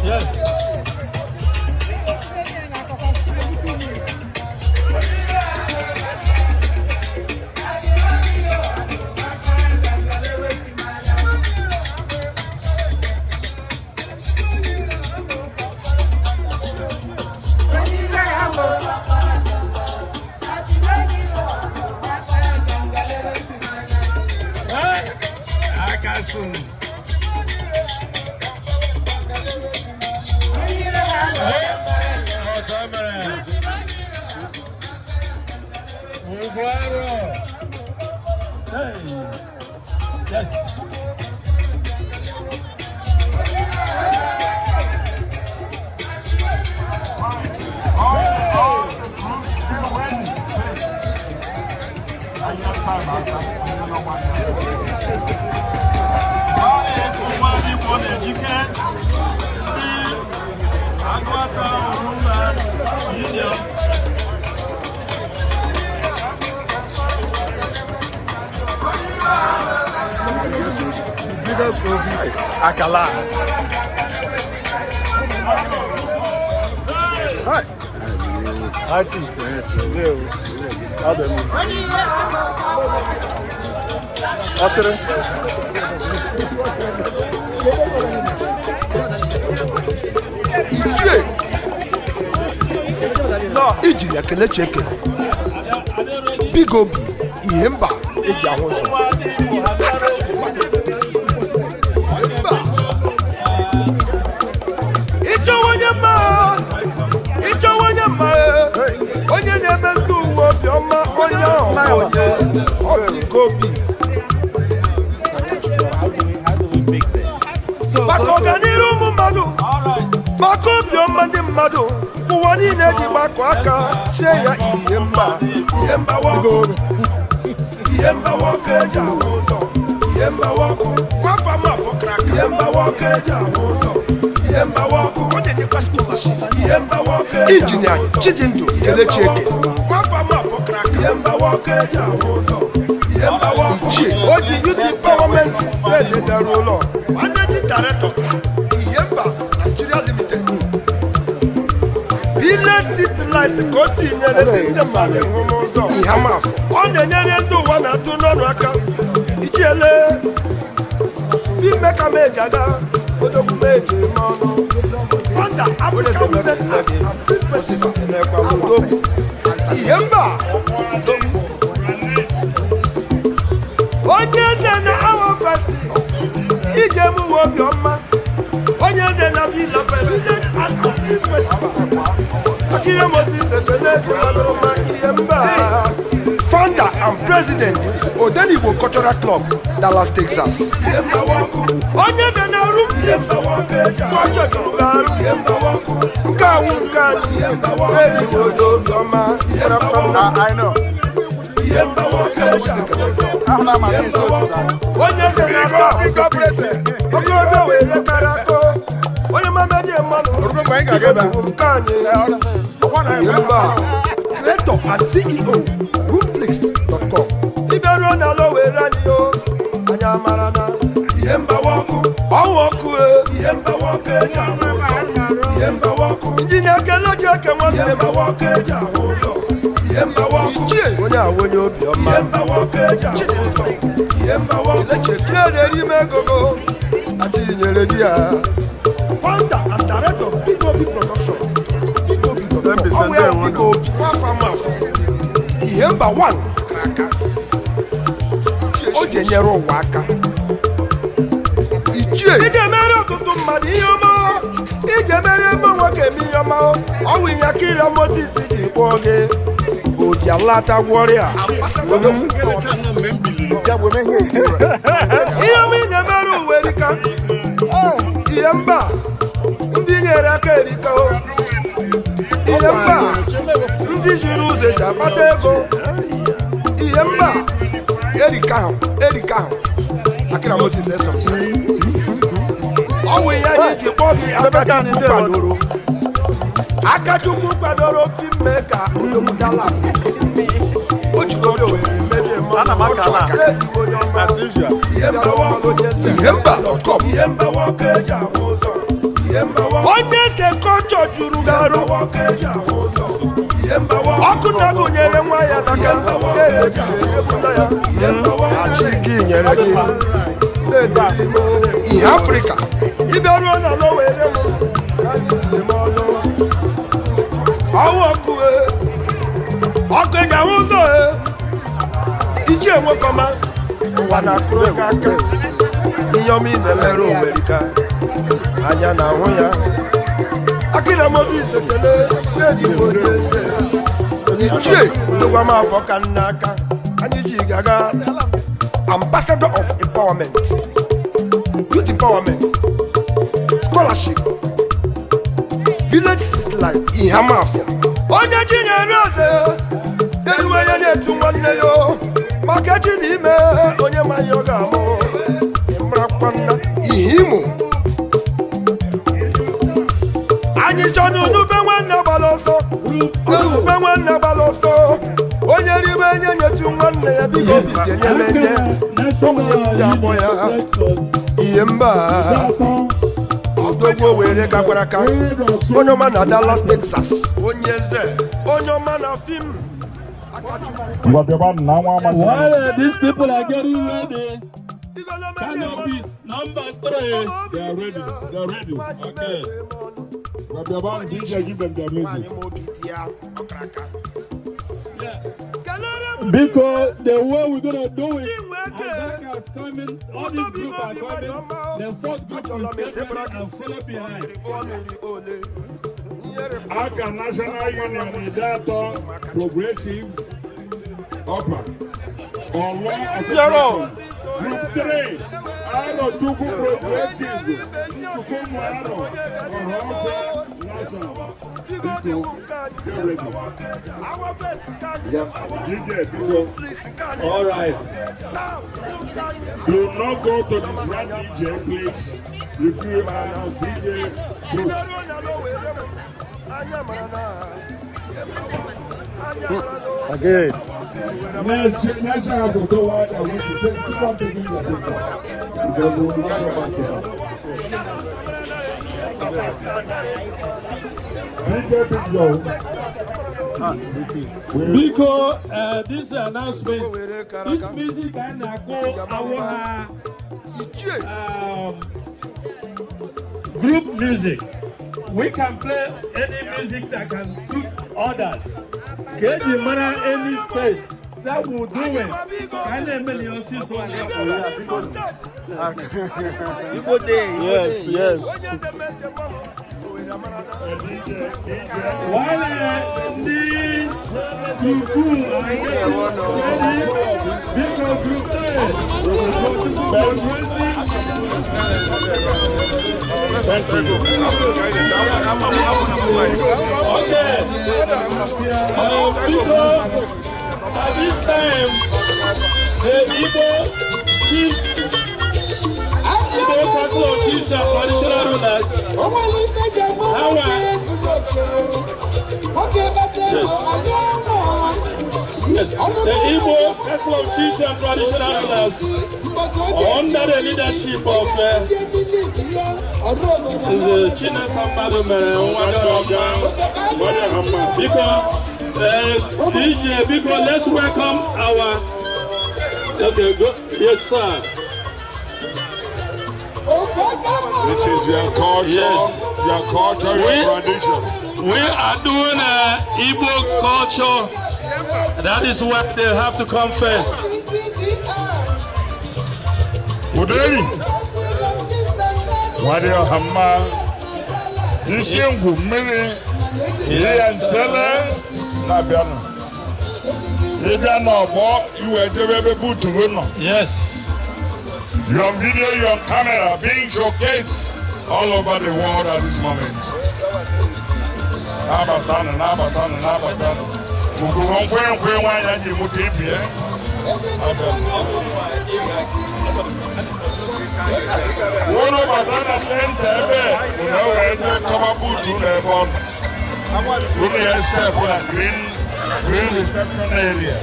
Yes. Hey, Akasu. Hey, Otamere. Ugwaro. Hey. Yes. All the groups dey ready, please. Ọ na-ejike ndị Agụata Orumba Union. Biggest Obi Akala. Hi. Hi, Chief. Ndewo. Ọ dị mma. Ọ chịrị? Ichie Injinia Kelechi Eke, Big Obi, ihe mba eji ahụ ụzọ. Akachukwu kwadoro. Mba. Ịchọwa onye mma, ịchọwa onye mma, onye na-eme ndị uwe obiọma, onye ahụ bụ onye ọ Big Obi. Maka ọganiru ụmụ mmadụ, maka obiọma ndị mmadụ, ụwa niile ji gbakọ aka sie ya ihe mba, ihe mbawa ọkụ, ihe mbawa ọkụ eji ahụ ụzọ, ihe mbawa ọkụ nwafọ amafọ kraka, ihe mbawa ọkụ eji ahụ ụzọ, ihe mbawa ọkụ ọ na-enyekwa scholarship, ihe mbawa ọkụ eji ahụ Injinia ụzọ, Chijindu Kelechi Eke. Nwafọ amafọ kraka, ihe mbawa ọkụ eji ahụ ụzọ, ihe mbawa ọkụ. Ichie. O ji youth empowerment na-ededere ụlọ, Managing Director, Ihemba Nigeria Limited. Village street light ka o tinyere si ndị mmadụ hụ n'ụzọ. Ihamafọ. Ọ na-enyere ndị ụwa na-atụ n'ọnụ aka. Ichiele filmeka meji aga odogwu meji eme ọnụ. Founder African Women Ekele gị. and Film Festival. Elekwa Odogwu. Ihemba odogwu. Onye eze na Awo Festival, ije m uwe obiọma. Onye eze na Villa Festival and Film Festival. Akire Moses ekele gị mmadụ ma ihe mba. Founder and President, Odenigbo Cultural Club, Dallas, Texas. Ihe mbawa ọkụ. Onye dị na-arụ ihe mbawa ọkụ eji ahụ arụ ihe mbawa ọkụ. Nke awụ nke anyị ihe mbawa ọkụ eji onye obiọma ihe mbawa ọkụ. I know. Ihe mbawa ọkụ eji ahụ ụzọ. Ahụ na ama Ihe isi mbawa otu. ọkụ. Onye dị na-arụ ahụ. Incorporated. Okorobịa wee lekara akọ. Onye mamaji mmanụ. Orúkọ mgbe anyị ga-aga ebe a. Bụ nke anyị. Ihe mba. Creator and CEO, Roomflix.com. Ịbịaruo n'ala were anyị o, anyị amara na ihe mbawa ọkụ ọnwụ ọkụ e, ihe mbawa ọkụ eji ahụ ụzọ, ihe mbawa ọkụ. Injinia Kelechi Eke nwanne, ihe mbawa ọkụ eji ahụ ụzọ, ihe mbawa ọkụ. Ichie. Onye awụ onye obiọma, ihe mbawa ọkụ eji ahụ ụzọ, ihe mbawa ọkụ. Kelechi Eke na-eri m egogo. Achinyere di ya. Founder and director Big Obi Production. Big Obi Ọwụ ya Big Obi. Nwafọ amafọ. Ihemba 1 kraka. O ji enyere ụwa aka. Ichie. Ị ga-emere ọtụtụ mmadụ ihe ọma, ị ga-emere eme nwoke eme ihe ọma. Ọwụ ihe akịrịọ Moses ji kpọọ gị oji alata gwọrịa. Ambassador of Empowerment. Ihe ọma ị na-emere uwe erika. Ihe mba ndị nyere aka erika o. Ihe mba ndị jiri ụzọ eji akpata ego. Ihe mba Erika ahụ, Erika ahụ. Akira Moses eso. Ọwụ ihe anyị ji kpọọ gị Akachukwu kwadoro. Akachukwu kwadoro filmmaker Odogwu Dallas. O jikọrọ were mebie Ana m mmanụ aka ala. na-ejighị onye ọma. As usual. Ihe mbawa ọkụ onye nze. Ihemba.com. Ihe mbawa ọkụ eji ahụ ụzọ. Onye tekọchọ juru gị arụ. Ọkụ na-agụnyere nwa ya n'aka ebula ya. Achike nyere gị ihe Afrịka. Ịbịaruo na lowere m ọwụ ọkụ e, ọkụ eji ahụ ụzọ e. Iji enwekọma ụwa na-akụrụ gị aka. Ihe ọma ị na-emere owerika anya na-ahụ ya. Akịra Moses ekele na-eji onye eze ichie odogwam afọ ka nna aka anyị ji gaga. Ambassador of empowerment, youth empowerment, scholarship, village street light, Ihamafia. Onye chi nyere eze elu onye na-etu nwanne ya o, maka echi dị ime onye ma ihe ọ ga-amụ. Ịmarakwa nna ihe Imo anyị chọrọ ube nwanne gbara ọsọ, ube nwanne gbara ọsọ. Onye ribe enye nyetu nwanne ya, biko obi ga-enye m enye ụmụ ihe m ji akpọ ya ihe mba. Odogwu were gakwara aka, onye ọma na Dallas, Texas, onye eze, onye ọma na fim Akachukwu. Ngwa, bịaba na nwa amasị. While these people are getting ready, canopy number 3. They are ready. They are ready. Okay. Ngwa, bịaba, DJ, give them their music. Because the way we're gonna do it, Isaac is coming, all these group are coming. The fourth group will get ready and follow behind. Aka National Union Ideato Progressive Upper Ọlọ Association Group 3, Arochukwu Progressive Nsukumu Aro Ọhọfịa National. Biko, get ready. DJ, biko. All right. Do not go to the front DJ, please. If you are a DJ group. Again. Next have to go out and want to take keep on taking the picture. Because we will not go back there. DJ picture. Biko, this announcement, this music I na-akụ our group music. We can play any music that can suit others. Ka eji mara any state that will do it. Ka a na-eme na ọsịsọ. Yes. While ndị group 2 are getting ready, biko, group 3, progressive. Okay. Biko, at this time, the Igbo chief, Igbo Council of Chiefs and Traditional Rulers, Hawa, yes, the Igbo Council of Chiefs and Traditional Rulers, under the leadership of the Chinasa Madumere Nwadoroga, biko, DJ, biko, let's welcome our, okay, go, yes, sir. This is your culture, your culture, your tradition. We are doing Igbo culture. That is what they have to come first. Uderi, nwadị ọha mma, isi ngwu mmiri, iri ya nsele na-abịanụ. Ịbịa n'ọgbọ iwe jebe ebe buutu gị nọ. Yes. Your video, your camera being showcased all over the world at this moment. Na-abatanụ, na-abatanụ, na-abatanụ. Ugoro nkwenkwe nwaanyị ji mụta ibie. Unu bata na tent ebe unu wee jee chọba buutu n'ebe ọ nọ. Unu ya step na green reception area.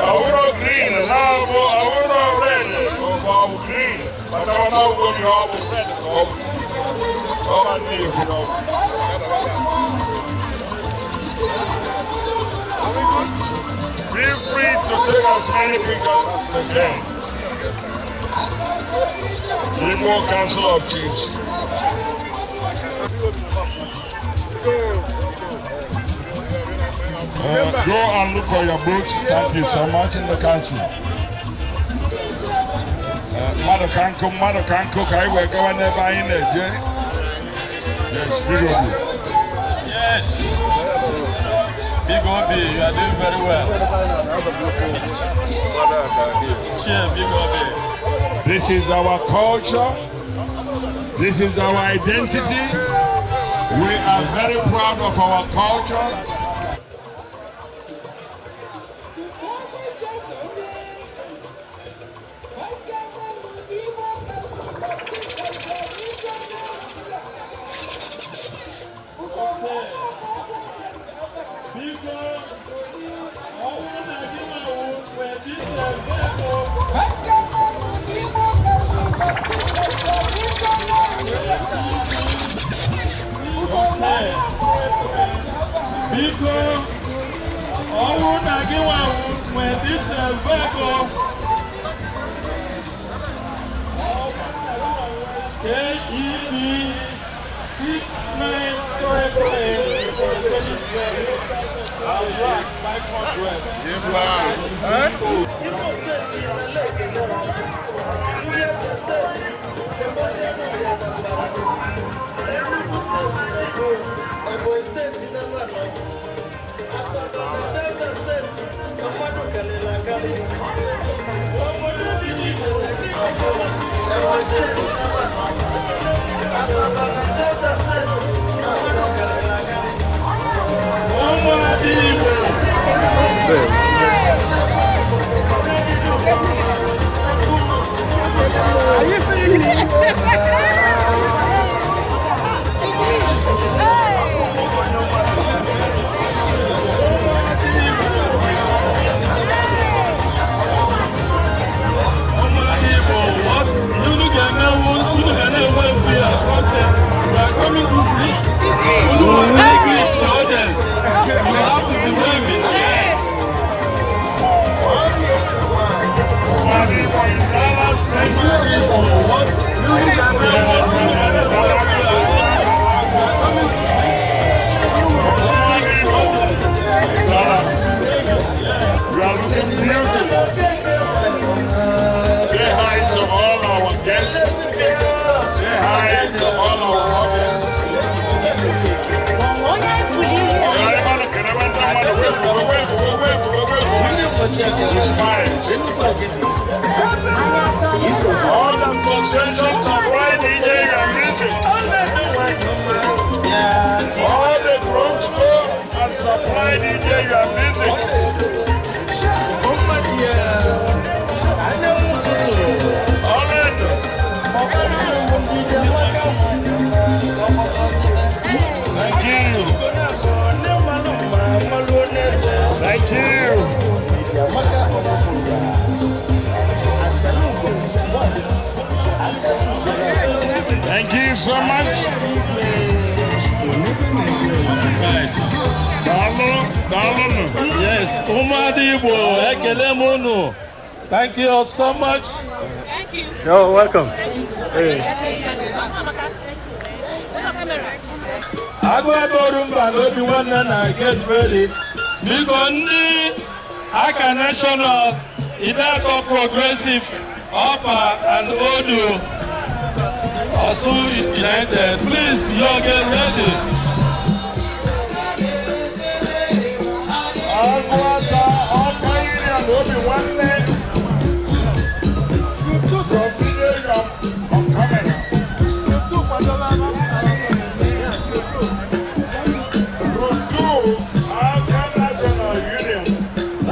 Awuro green na-abụ awuro red ma ọ bụ green, maka ọ na-abụ onye ọ bụ red ka ọ bụ. Ọ ma ndị Igbo na ọ bụ. Feel free to take as many pictures as you can. Igbo Council of Chiefs. Go and look for your books. Thank you so much in the council. Mmadụ ka nkụ, mmadụ ka nkụ, ka anyị wee gawa n'ebe anyị na-eje. Yes, big Obi. Yes. Big Obi, you are doing very well. Cheer, Big Obi. This is our culture. This is our identity. We are very proud of our culture. Biko, ọ bụrụ na gị na wee dị ego. Biko, ọ bụrụ na gị nwa nwee diesel vehicle KGB 6933 500. Imo Steeti na ekele, ndị Abia Steeti na-egosi ndị Anambra, Enugu Steeti na-ego, Ebonyi Steeti na Mmadụ, Asaba na Delta Steeti na mmadụ karịrị akarị. Obodo dị iche iche na-eke Asaba na Delta Steeti na mmadụ karịrị akarị. Ụmụada Igbo. Ụmụada Igbo, what unu ga-emewu, unu ga na-enwe free of content. We are coming to greet. Unu will greet the audience. You have to be waving. Ụmụada Igbo in Dallas, thank you. Igbo, what unu ga-emewu, unu ga na-enwe free of Ụmụada Igbo in Dallas. You are looking beautiful. Say hi to all our guests. Say hi to all our audience. Everybody can have wave, wave, wave, wave, wave. Smiles. All the associations supply DJ and music. All the groups go and supply DJ and music. All it. Thank you. Thank you. Thank you so much. Right. Daalụ, daalụ. Yes, ụmụada Igbo, ekele m unu. Thank you all so much. Thank you. You're welcome. Hey. Agụatoru mba na obi nwanne na get ready. Biko, ndị aka National Ideato Progressive Upper and Odu Osu United, please, you all get ready. Agụata Ọka Union obi nwanne. From video on camera. Group two, Aka National Union,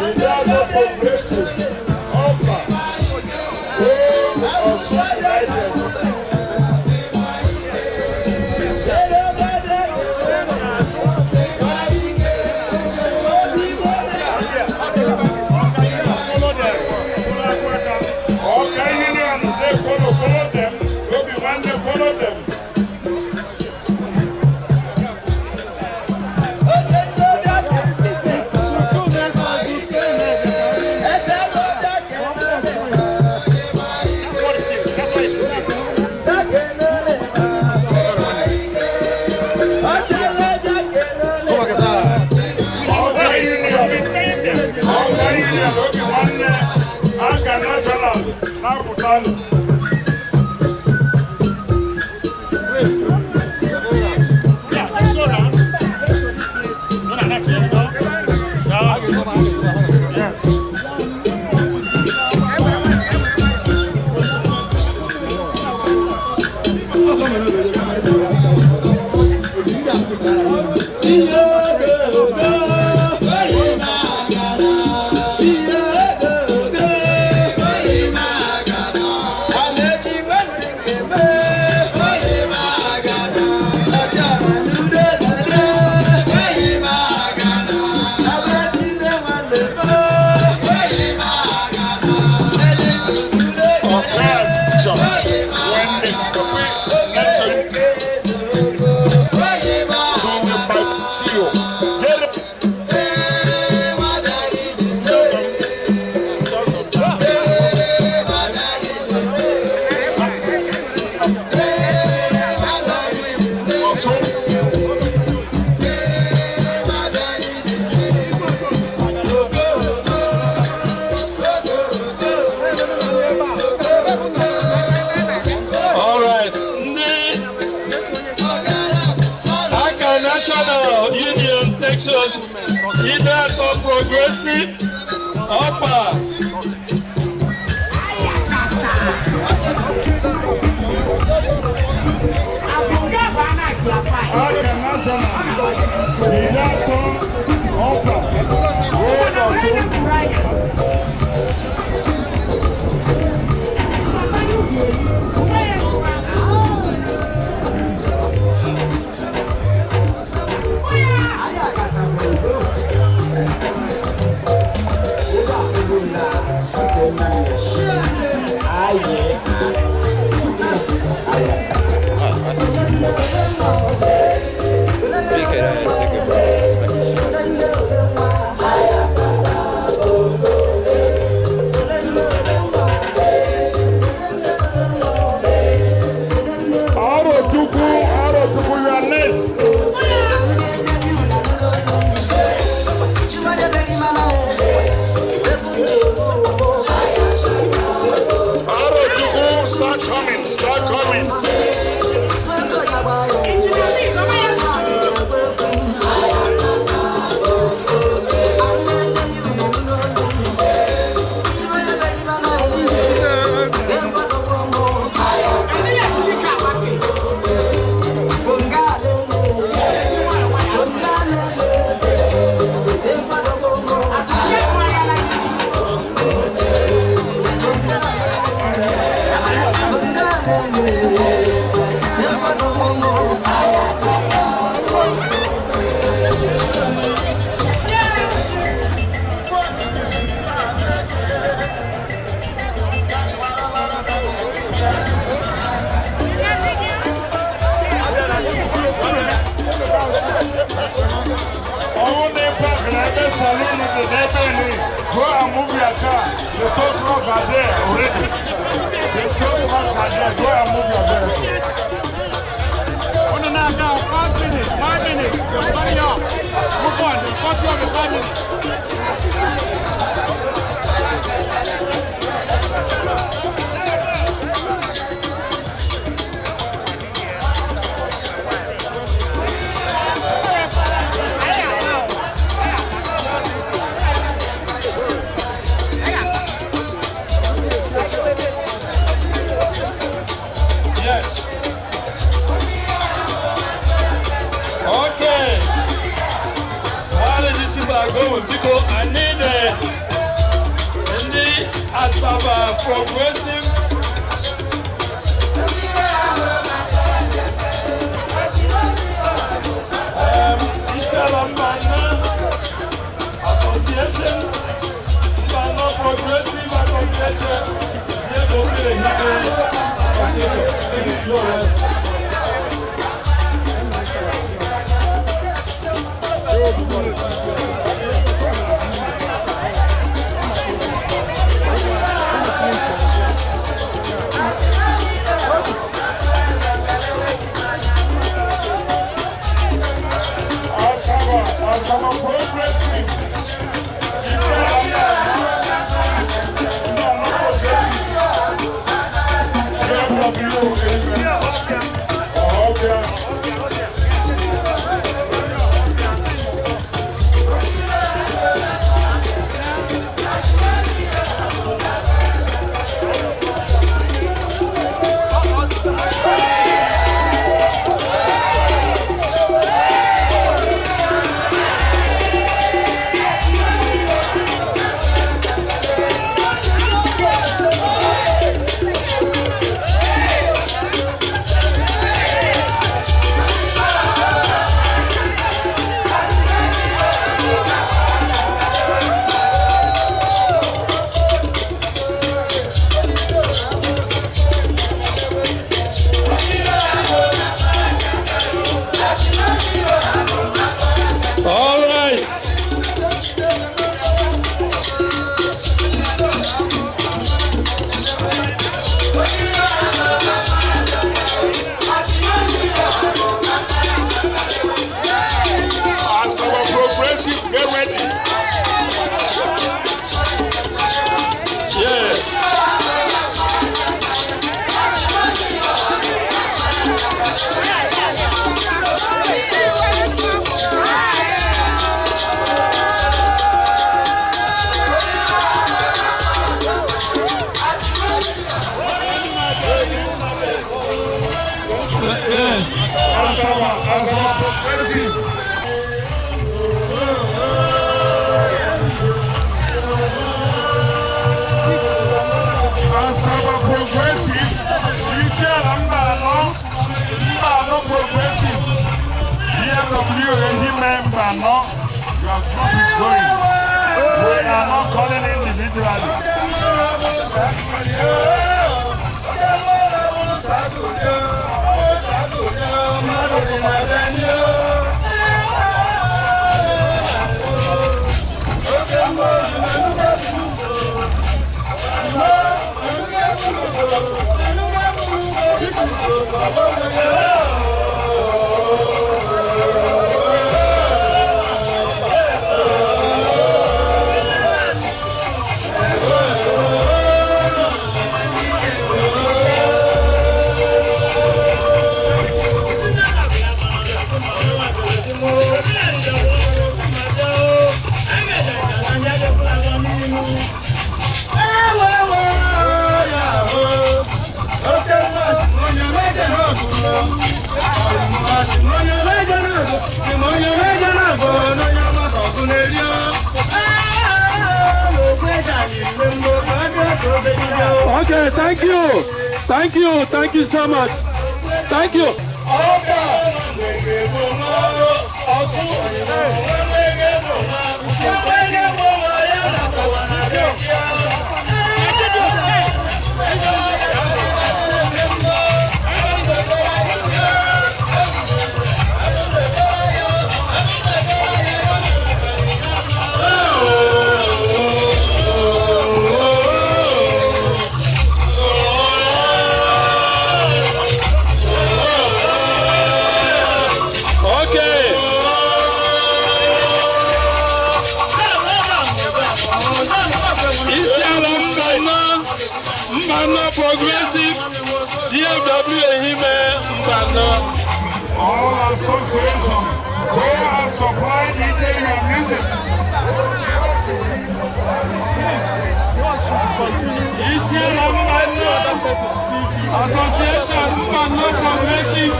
Ideato Progressive, Upper Union Obi Nwanne Aka National na-apụtanụ. All right. Ndị Aka National Union Texas, Ideato Progressive, Upper. Aka National, Ideato, Upper, Road Ọtún. Arochukwu, Arochukwu, you are next. Arochukwu, start coming, start coming. Ọwọ́ ní park na ebe saloon dị n'ebe ni. Go and move your car. The tow truck are there already. The tow truck are there. Go and move your vehicle. Unu na-aga 5 minutes, 5 minutes. You're running up. Move on. They'll cut you off in 5 minutes. Yes. Okay. While these people are going, because I need ndị Asaba Progressive. Isiala Mbano Association, Mbano Progressive Association, Diego Association. Asaba, Asaba Progressive. Asaba, Asaba Progressive. Asaba Progressive. Isiala Mbano, Mbano Progressive. DFW Ehime Mbano. Your group is going. We are not calling individually. Okay, thank you. Thank you. Thank you so much. Thank you. Okay. Isiala Mbano, Mbano Progressive, DFW Ehime Mbano. All associations, go and supply DJ your music. Isiala Mbano Association, Mbano Progressive.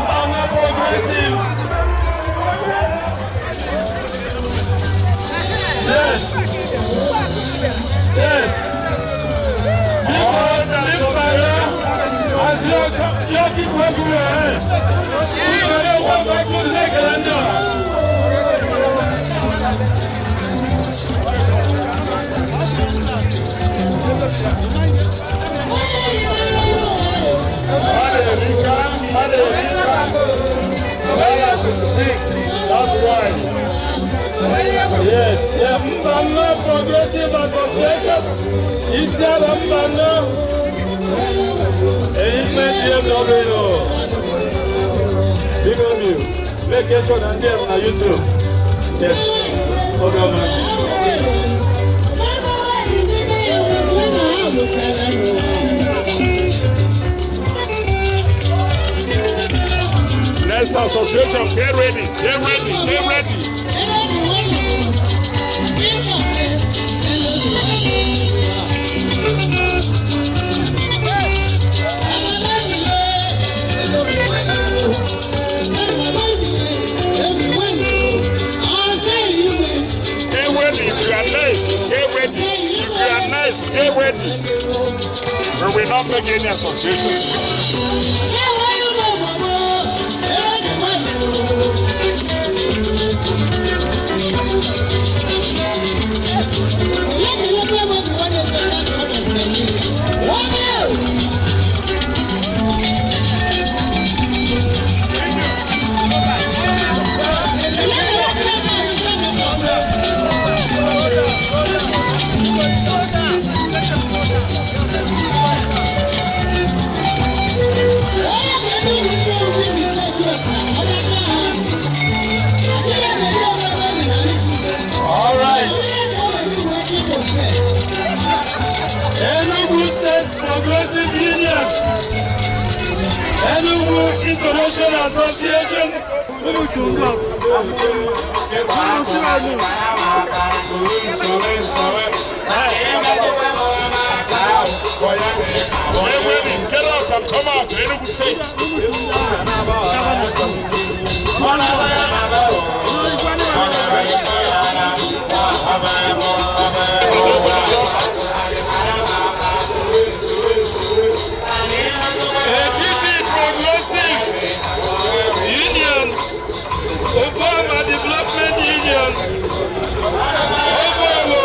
Mbano Progressive. Yes. Yes. That's right. Yes, yeah, Mbano Progressive Association. Isiala Mbano. Ehime DFW. Big on you. Make sure that them na YouTube. Yes. Okay, man. Next association, get ready, get ready, get ready. Get ready if you are nice, get ready. If you are nice, get ready. We will not make any association. All right. Enugu State Progressive Union. Enugu International Association. Get ready, get up and come out. Enugu State. Etiti Progressive Union, Obama Development Union, Obama.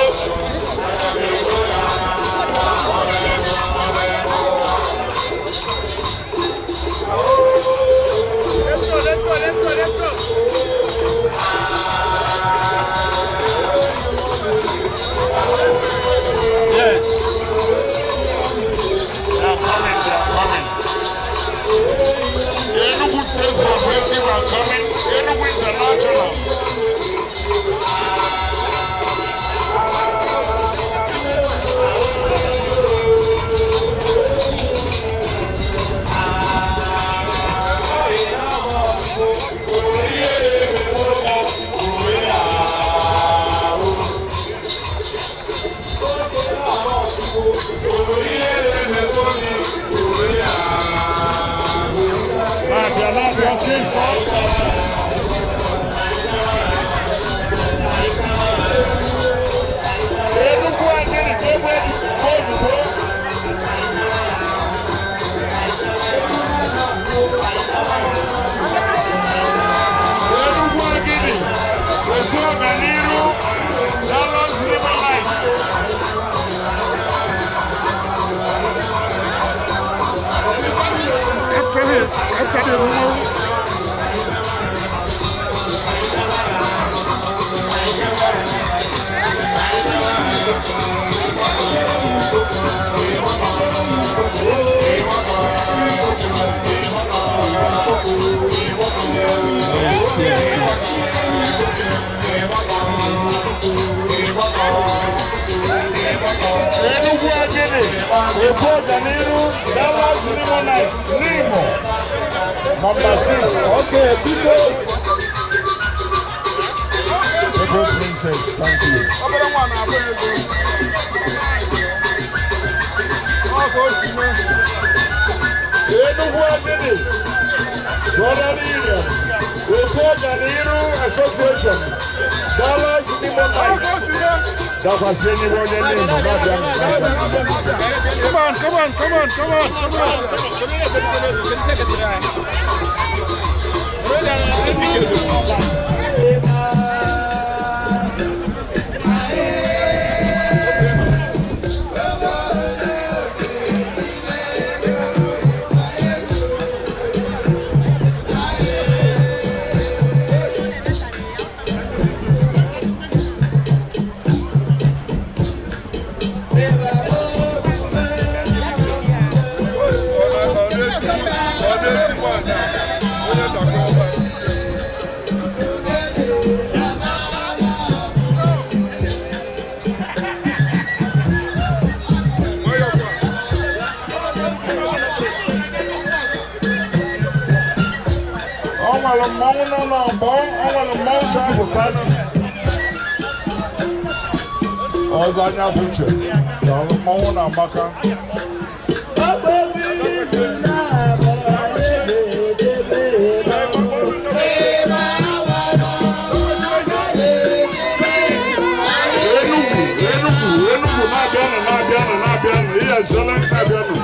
Let's go, let's go, let's go, let's go. Yes. They are coming, they are coming. Enugu State Progressive are coming. Enugu International. Na-abịa, na-abịa ọsịsọ. Enugu adịrị ka egbe ozugbo. Enugu Agidi, Otu Ọganiru, Dallas River Lights. Capture the mmanwụ. Yes, yes, yes. Enugu Agidi, Otu Ọganiru, Dallas River Lights, Nimo. Number 6. Okay, people. Ego Princess, thank you. Enugu Agidi, Brother Union, Otu Ọganiru Association, Dallas Nimo Night. Dakwasị enyiwe onye Nimo, na-abịa na-abịa. Come on, come on, come on, come on, come on. Ọ nwere mmọnwụ nọ n'ọgbọ, ọ nwere mmọnwụ si apụta. Ọzọ anya bụ uche, na mmọnwụ na-agbaka. Enugu, Enugu, Enugu na-abịanụ, na-abịanụ, na-abịanụ, ihe esele na-abịanụ.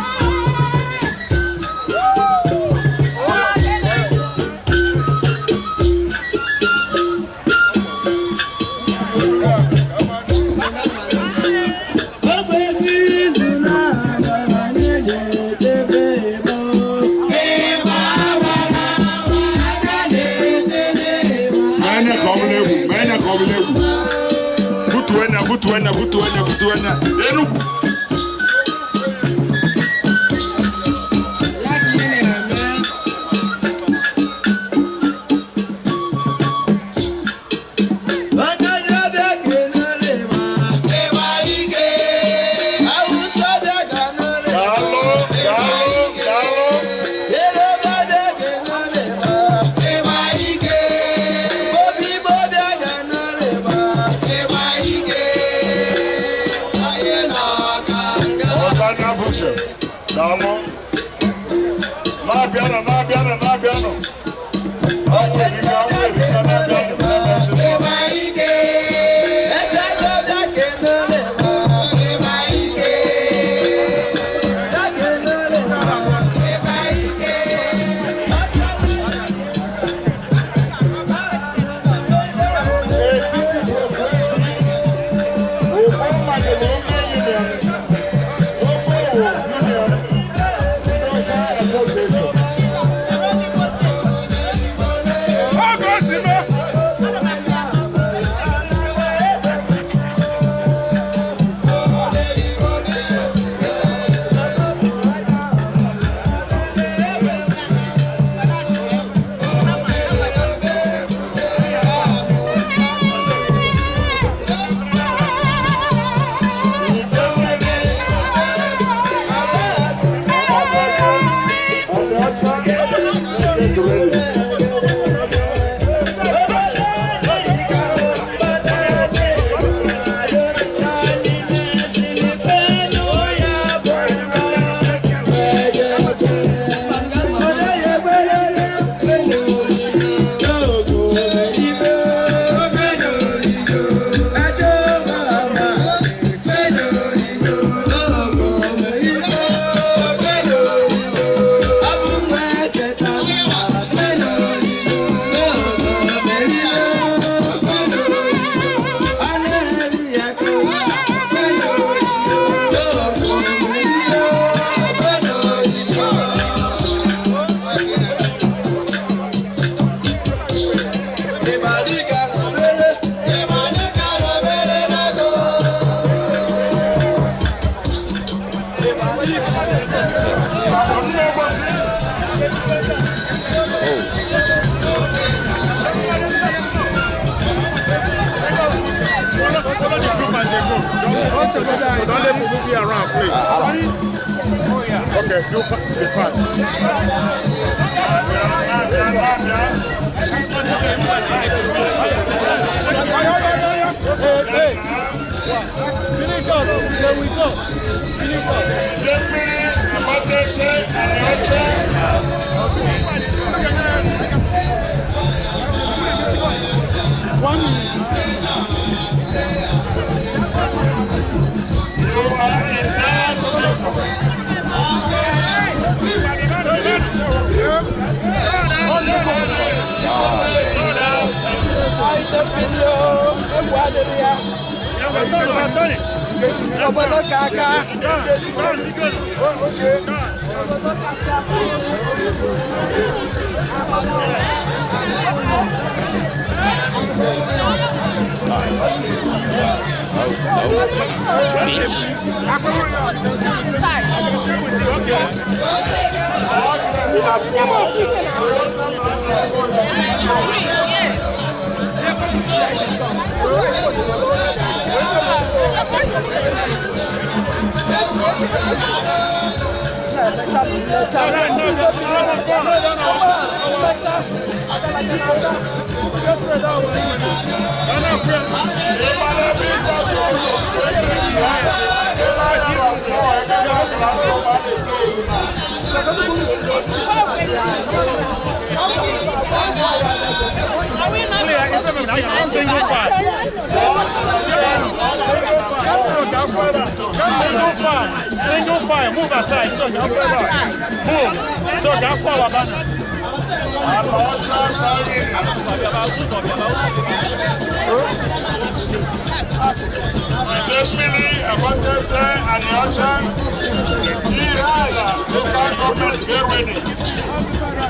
Mee ka ọ bụla egwu, mee ka ọ bụla egwu. Butuo anya, butuo anya, butuo anya, butuo anya. Enugu. Daalụ, daalụ, daalụ. Obi Don't let me move you around, please. Okay, do be fast. Finish up, then we go. Finish up. Obodo ka aka. Single file. Single file. Single file. Move aside. So, move. So, that's our banner. Idemili, Abatete, Aniocha, Ihiala, local government, get ready.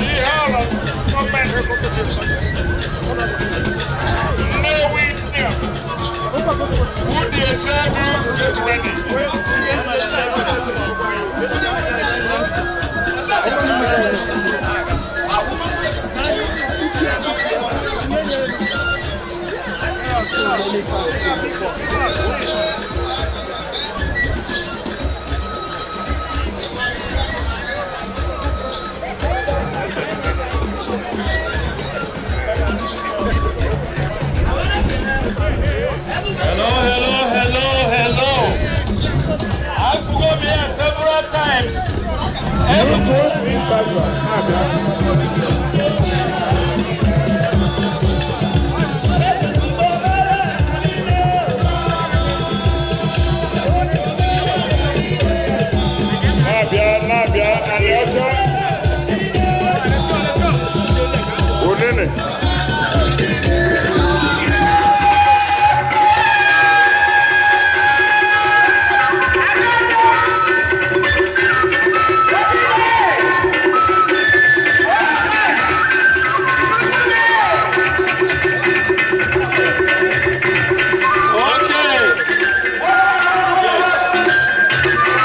Ihiala, government. Nnewi, Who the executive, get ready. Hello, hello, hello, hello. I've come here several times. Na-abịa, na-abịa, Aniocha. Onene. Okay. Yes.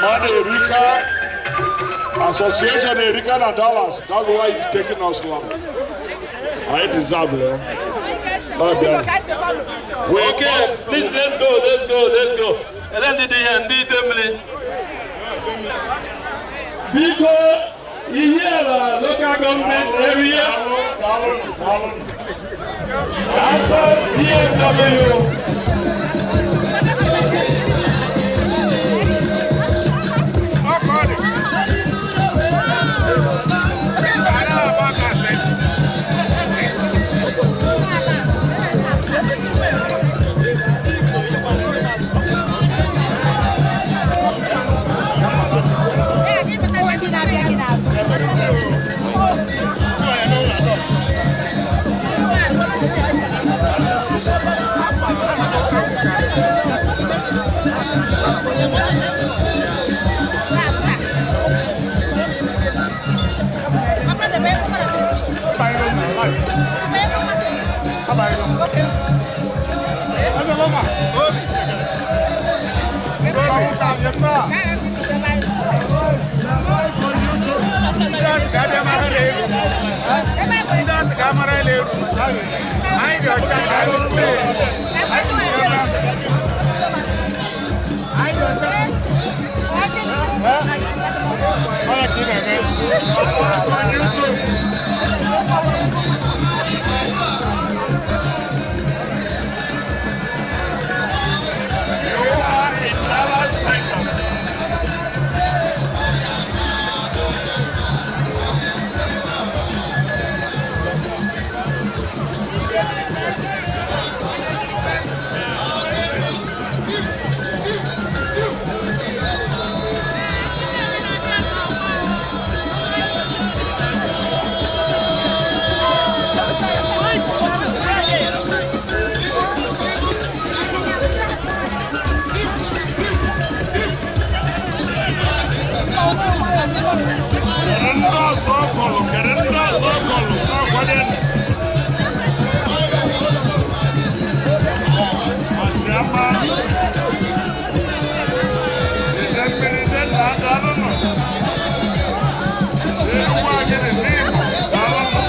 Mmadụ erika, association erika na dollars. That's why it's taking us long. I deserve it. Na-abịa. We Okay, must- please let's go, let's go, let's go. LMDD and Idemili. Biko, Ihiala local government area, Daalụ, daalụ, after DSW. daalụ. You are in Dallas, Texas. Kedu ndị ọzọ kọlụ? Kedu ndị ọzọ kọlụ? Na-akwado. Ọchịama. Ide mmiri dị nna daalụ nụ. Enugwu Agidi n'Imo daalụ nụ.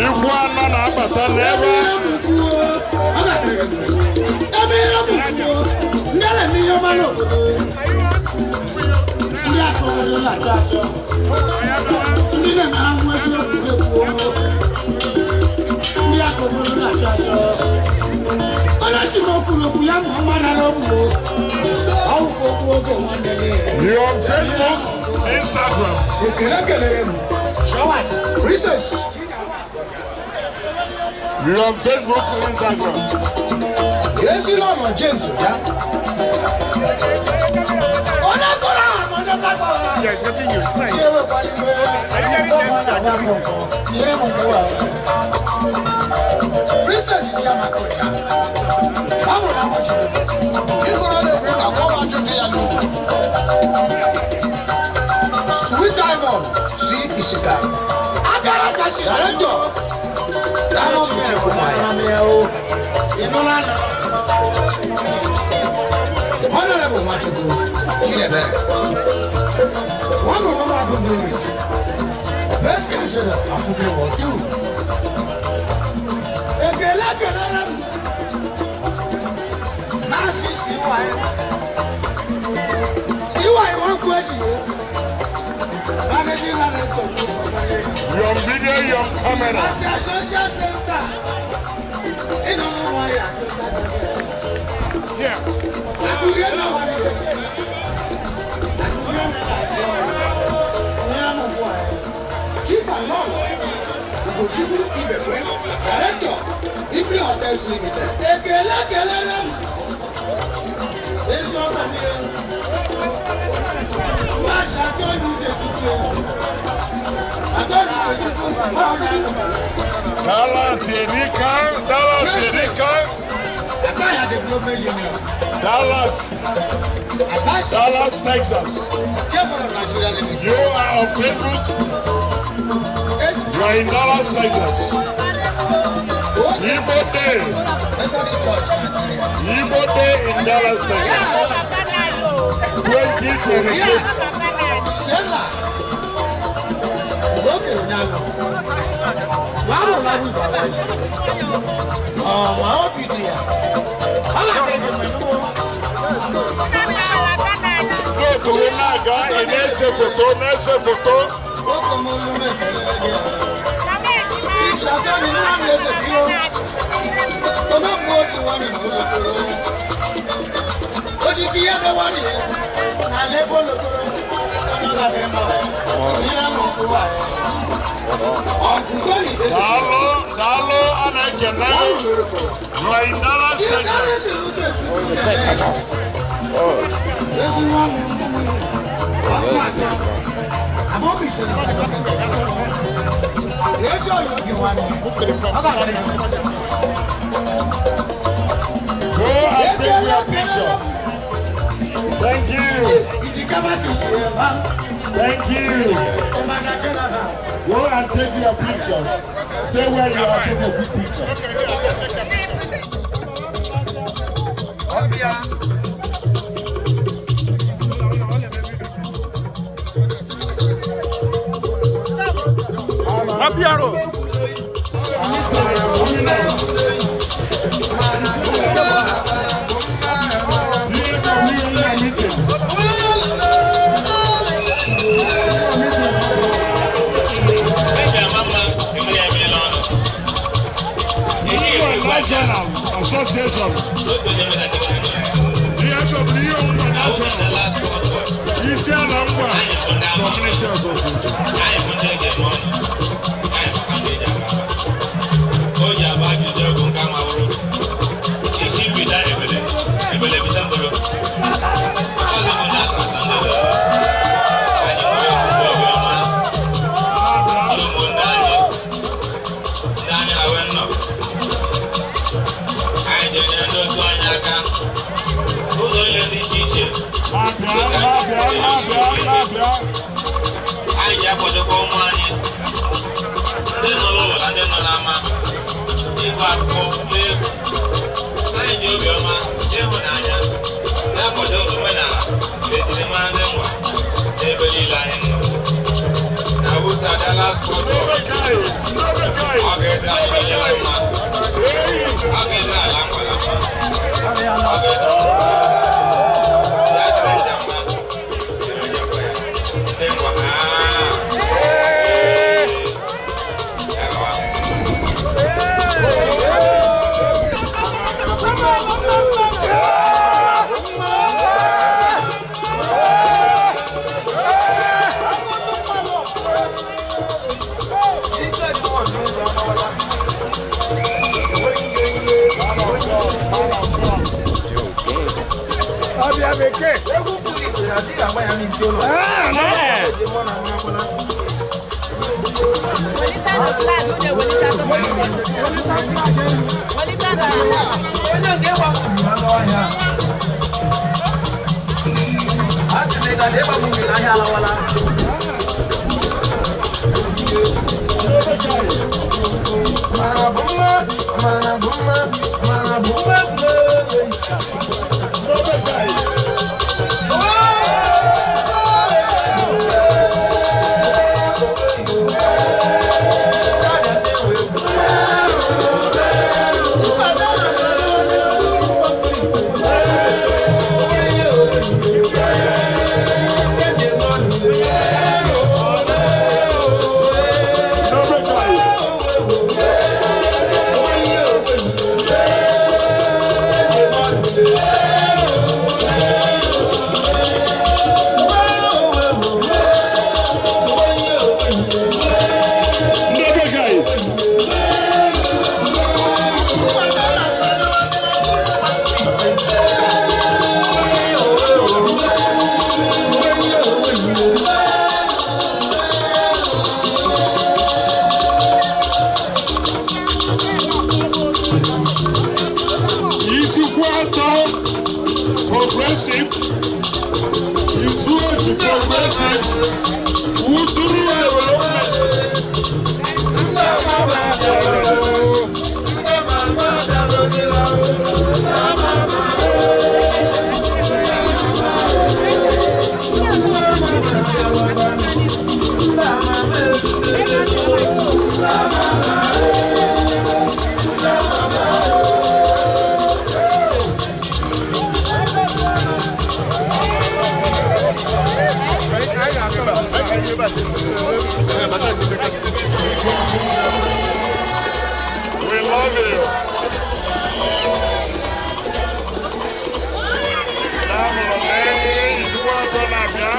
Igwe anọ na-abata n'ebe Ndị akọrọ na-achọ achọ, ndị na-ahụ eziokwu ekwu, ndị akọrọ na-achọ achọ. Onye si m okwu n'okwu ya ma ọnwa nara ogbu ọwụkwa okwu oge nwanne gị. You on Facebook, Instagram. Ekele kelere m Shawat Princess. You on Facebook, Instagram. Ezi lọrọ James ya. Onye gụrụ aha ma onye gbagọrọ. Tí ewé kwali pé ọmọ náà wà kọ̀ọ̀kan ní mú mú wa. Princess ní Amakoja. Báwo la wọ́n jùlọ? Ịgụrụ na-ekwu na gọwa ajụjụ ya n'otu. Sweet Diamond sí Ìsìkà. Agara kasi Director. Diamond Beautiful Maya. Inú lánàá. Honorable Nwachukwu Chidiebere. Wọ́n mọ̀ wọ́n máa gbogbo rẹ̀. Best counselor African World Two. Èkèlé kèlé rẹ̀ mú. Máa fi síwá ẹ̀. Síwá ẹ̀ wọ́n kú ẹ̀jì yó. Managing director ló kọ́ wọlé. You on video, you on camera. Àṣà social center. Inú ló wá yà tó dájú. Yeah. Àkúrẹ́ náà wà nílẹ̀. Àkúrẹ́ náà wà nílẹ̀. Ní àmọ̀bọ̀ ẹ̀. Chief and Lord Ugochukwu Ibekwe, Director, Ibri Hotels Limited. Ekele kelere m. Ezi ọba mi o. Wá ṣàtọ́jú tètùtù o. Àtọ́jú tètùtù máa ń dánù. Dallas Erika, Dallas Erika, Àbáyà Development Union. Dallas, Àbáṣe Dallas, Texas. Jẹ́fọ̀rọ̀ Nàìjíríà Limited. You are on Facebook. You are in Dallas, Texas. Igbo Day, Methodist Church, Nigeria. Igbo Day in Dallas, Texas. 2026. Sẹ́là. Ògókè ònyàlọ̀. Wàá rò láwùjọ ìgbà wáyé. Ọ̀wọ́n òbí di ẹ̀. Ọlọ́kẹ́kẹ́ pẹ̀lú wọn. Go to Naga, na-ese foto, na-ese foto. Daalụ, daalụ, a na-ekele. You are in Dallas, Texas. Ezi oyi oge nwanne. Ọ ga-adị ya. Go and take your picture. Thank you. Thank you. Go and take your picture. Stay where you are, take a good picture. Ọbịa. Abiaro. National Association. EFW National. Isiala Ngwa Community Association. O ji aba ajụjụ ọgwụ nke ama wụrụ isi bida ebele ebele bida mboro ọzọ bụ na akụkụ ndị ọzọ. Anyị nwere okwukwe obiọma ụmụnne anyị ndị anyị na-awe nnọ anyị ji enyere ndị otu anyị aka ụzọ ile dị iche iche. Anyị ji akwadokwa ụmụ anyị ndị nọ n'ụlọ na ndị nọ n'ama ịgụ akwụkwọ n'efu. Anyị ji obiọma, ịhụnanya na-akwado omenala na ejirimara ndị Ngwa n'ebe niile anyị nọ na Awụsa Dallas Fort Worth. Ọ ga-ede anyị niile mma, ọ ga-ede ala Ngwa na mma, ọ ga-ede ya dịrị nja mma, emejọkwa ya ndị Ngwa. Ya gawa. Ọbịa bekee. Egwu furu igwe adịghị agba ya n'isi ụlọ. Onye nke ịgbapụ na n'ọhịa. A sị na ị ga na ịgbapụ mmiri n'ahịa alawala. Mara bụ mma, mara bụ mma, mara bụ mma. Ndị bekee. Isuikwuato Progressive, Isuochi Progressive, Uturu Development. We love you. Isuikwuato na-abịa.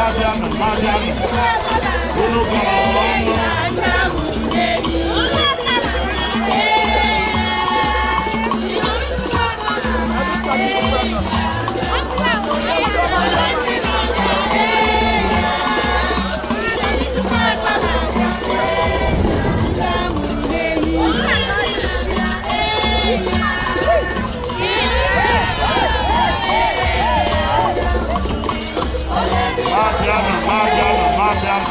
Mabiano, Mabiano. Unu kọrọ ọnụ. Mabiano, Mabiano, Mabiano.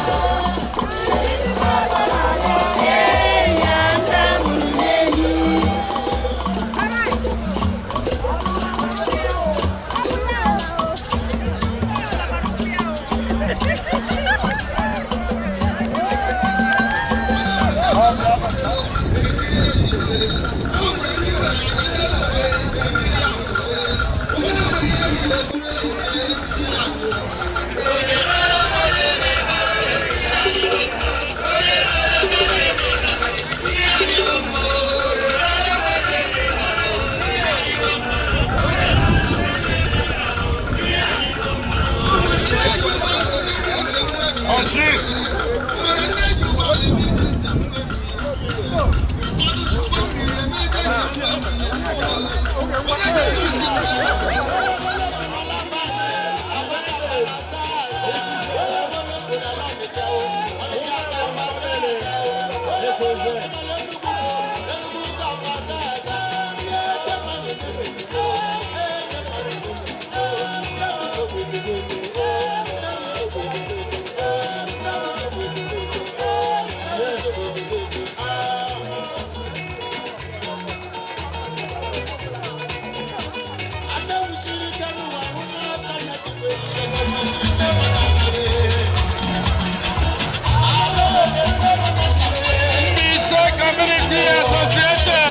Ọchị. Mbaise Community Association.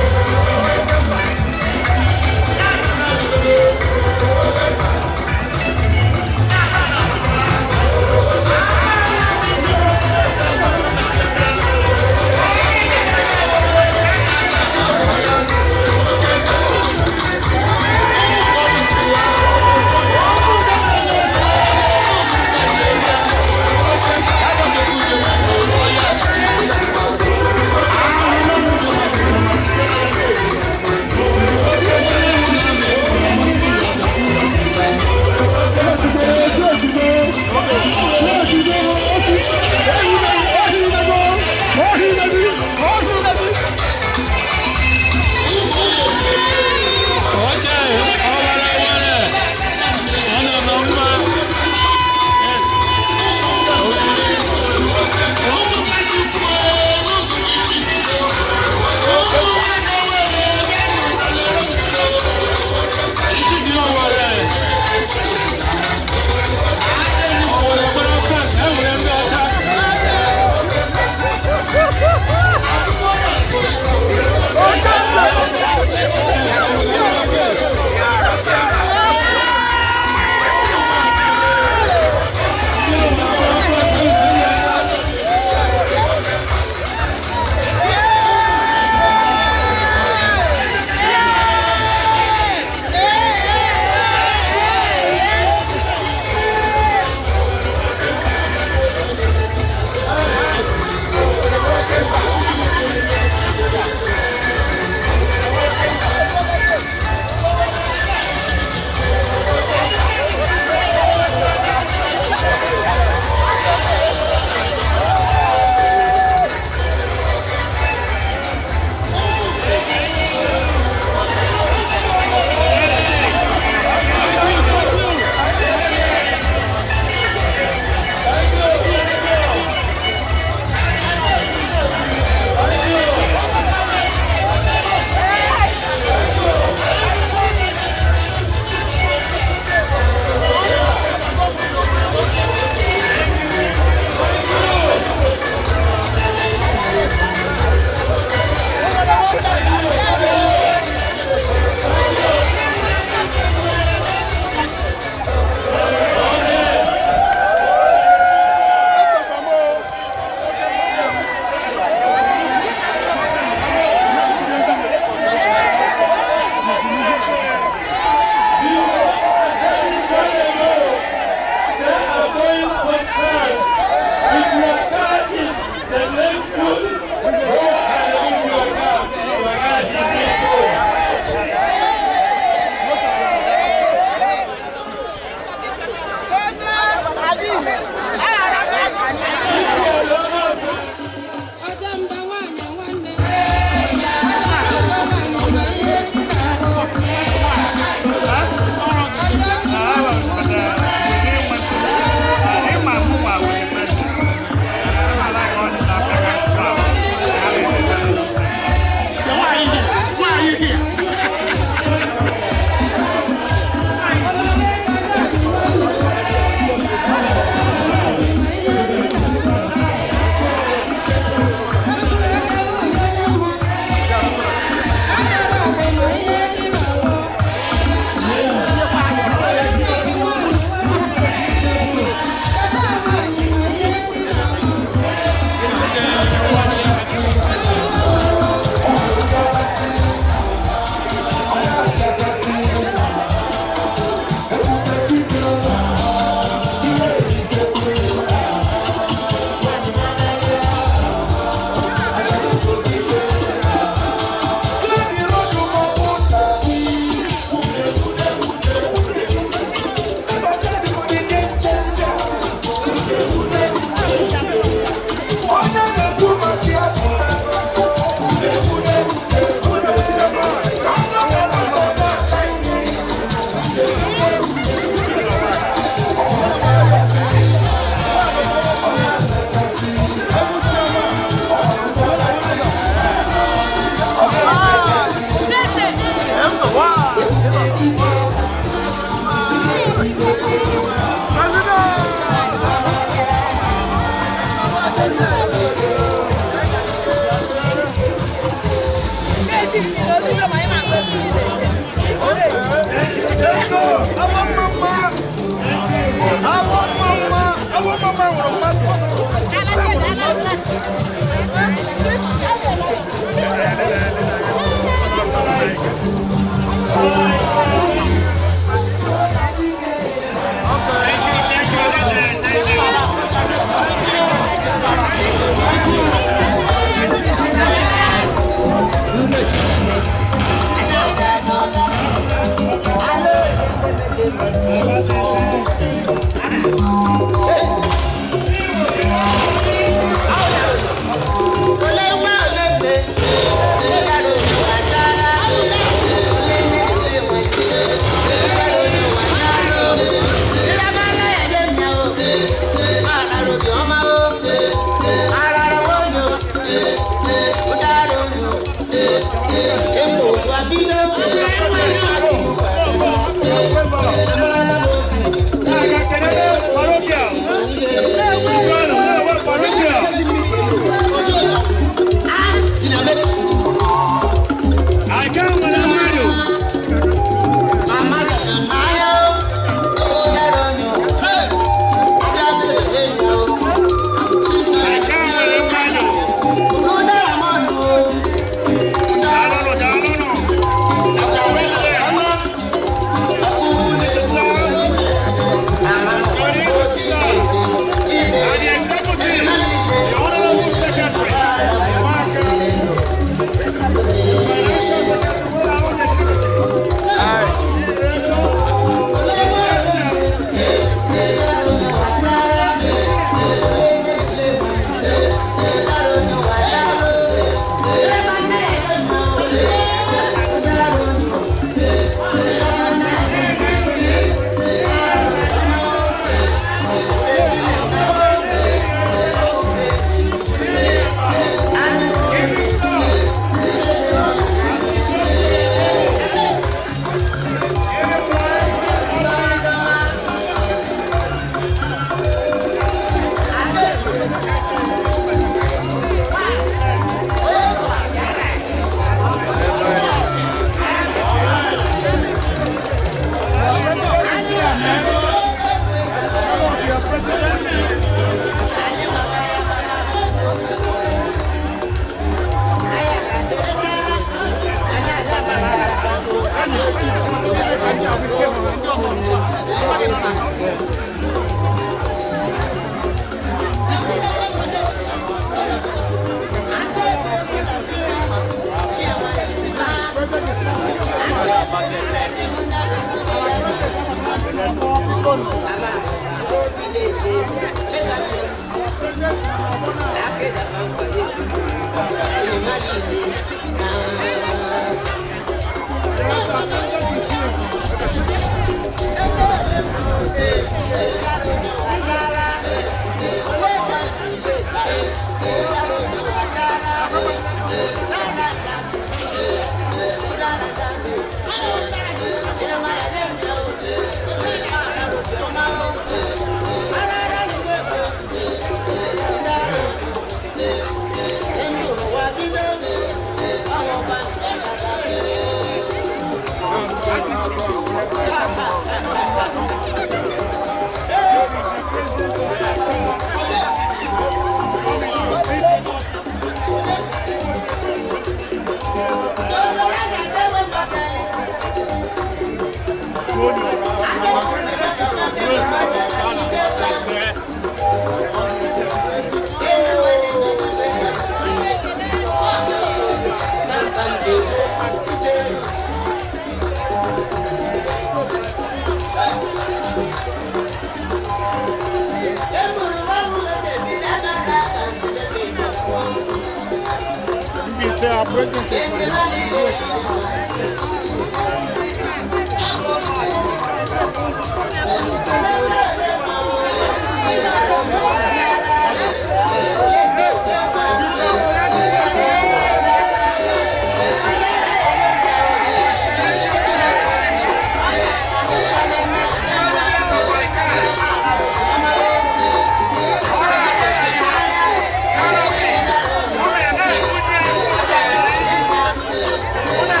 Una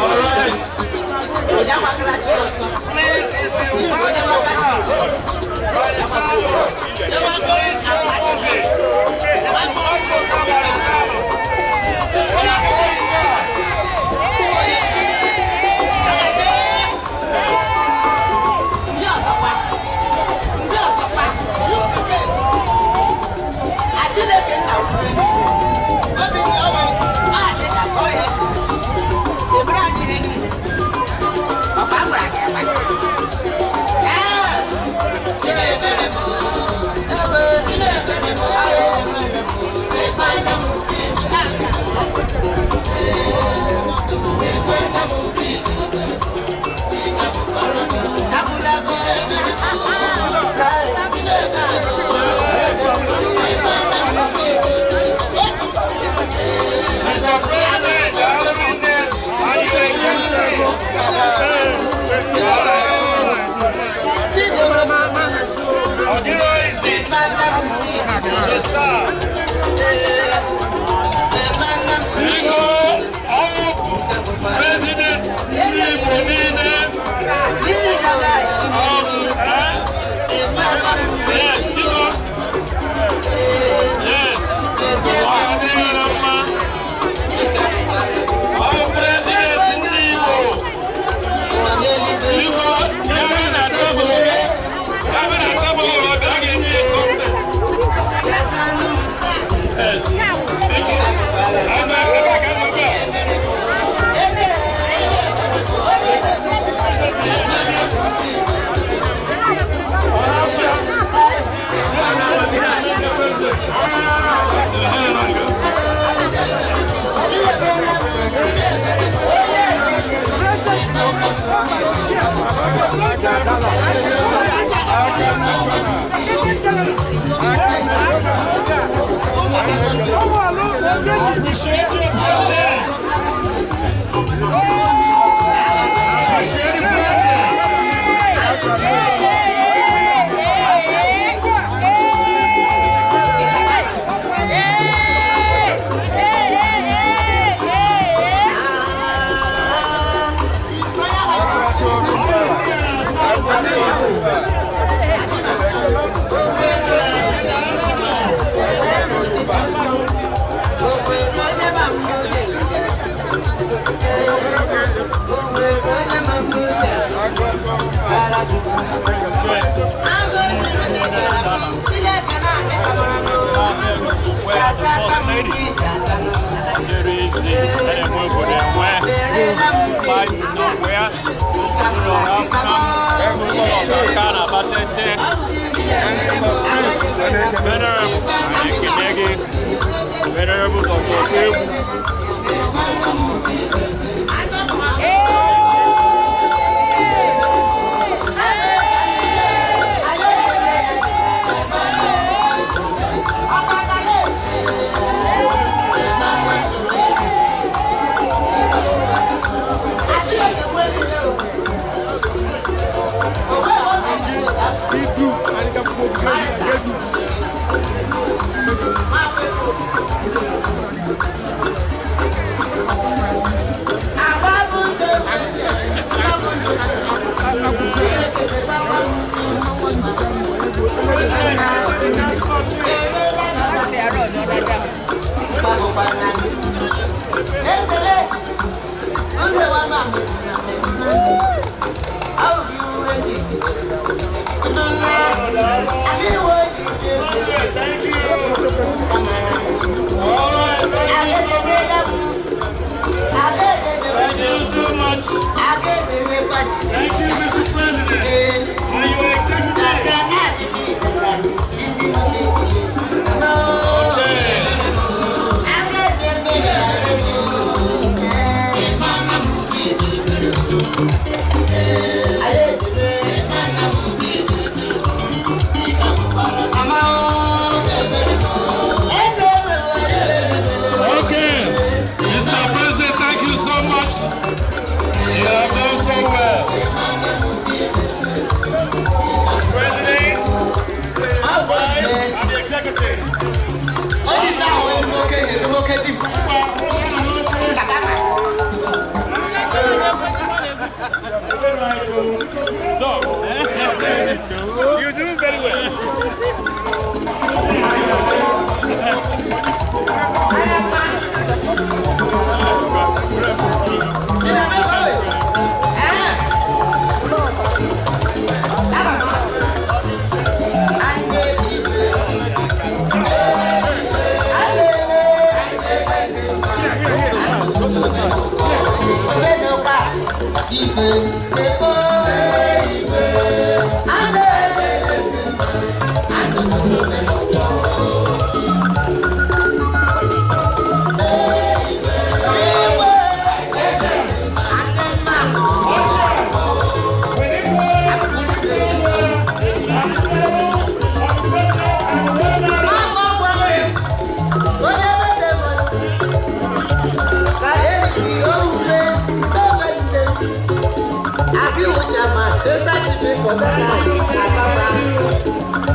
All right. Please, if you park your car by the sidewalk, please don't move it. Park your car by the sidewalk. Park your car. Mr. President, are you a gentleman? Ọdịrọ isi to serve. Biko, ọnwụ President ndị Igbo niile. Yes, biko. Yes. Ọ ga-adịrị na mma. Ọ bụ President ndị Igbo. Biko, ya bịa na tebụl gị. Ya bịa na tebụl gị, ọ bịa ga-enye ya something. Yes. Biko. Ebe ebe a ka nọ ebe a. Appreciate you, President. Appreciate you, President. Where the first lady, there is Vice nowhere, Venerable Ekenege, Venerable Dr. Okewu. Thank you. All right, thank you so much. Thank you so much. Thank you, Mr. President. Are you executive? Okay. Mr. President, thank you so much. You have done so well.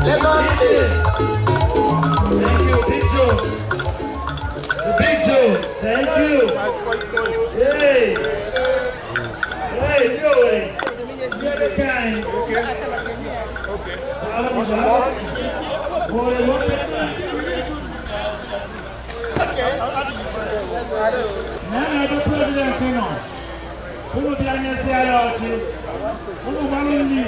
Lagos State. Thank you, Big Joe. The Big Joe, thank you. Hey. Hey, Joey. You're the kind. Okay. Okay. Now the president, you know. Who will be on your side? Who will be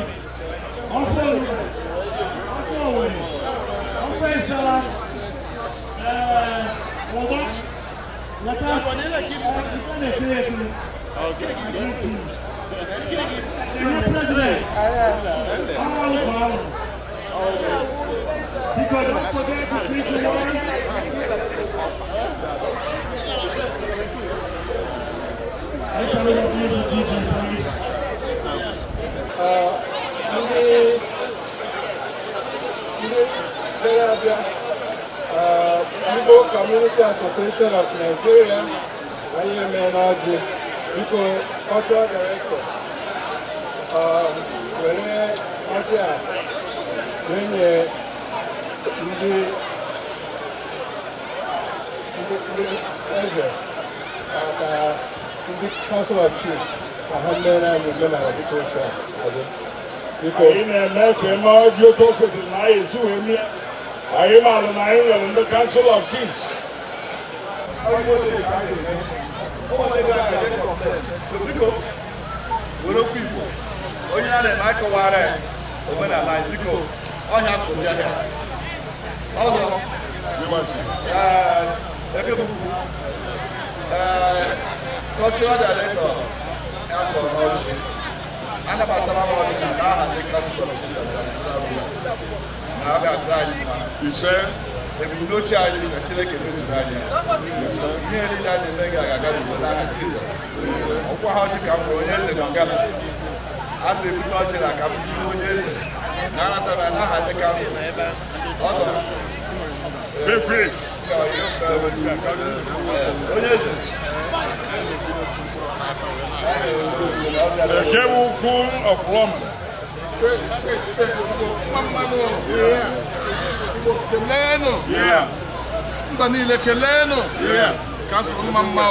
Because don't forget to drink the water. Igbo Community Association of Nigeria, anyị emeela ọjị. Biko, cultural director, were ọjị a wee nye ndị eze ka ndị council of chiefs ka ha mere anyị omenala dịka otu a adị. Biko. Anyị na-eme ka eme ọjị otu o kwesịrị na anyị esi wee mie. Anyị maara na anyị nwere ndị council of chiefs. Biko, were okwu Igbo onye a na-eme akọwara ya omenala anyị, biko ọhịa kụrụ ya ọzọ. Ekebukwu cultural director afọ n'ọchị anabatara m ọdịnala n'aha ndị council of chiefs na ọ ga-adịrị anyị mma. Ise. Ebumnuche anyị ka Chineke mezuru anyị ihe niile a na-eme ga-aga n'udo n'aha Jizọs. Ọkwa ha ọchị ka m bụ onye eze na Ghana a na-ebute ọchị na ka m bụrụ onye eze na anatara n'aha ndị kansụl ọzọ. Onye eze Ekebukwu of Rome. Keleenụ mba niile, keleenụ ka asụrụ mma mma.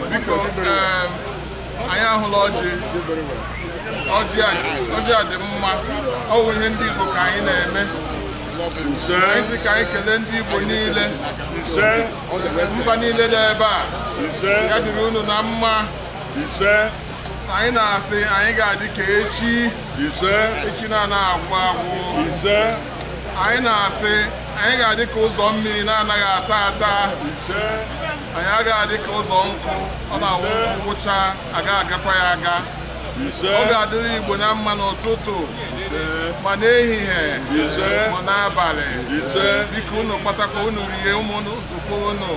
Biko, anyị ahụla ọjị. Ọjị a dị mma, ọ bụ ihe ndị Igbo ka anyị na-eme. Anyị sị ka anyị kelee ndị Igbo niile, mba niile dị ebe a, ya dịrị unu na mma. Anyị na-asị anyị ga-adị ka echi, echi na-anaghị agwụ agwụ. Anyị na-asị anyị ga-adị ka ụzọ mmiri na-anaghị ata ata. Anyị agaghị adị ka ụzọ nkụ, ọ na-awụ nkụ gwụcha aga agakwa ya aga. Ọ ga-adịrị Igbo na mma n'ụtụtụ, ma n'ehihie, ma n'abalị. Biko unu kpatakwa unu rie ụmụ nzukọ unu.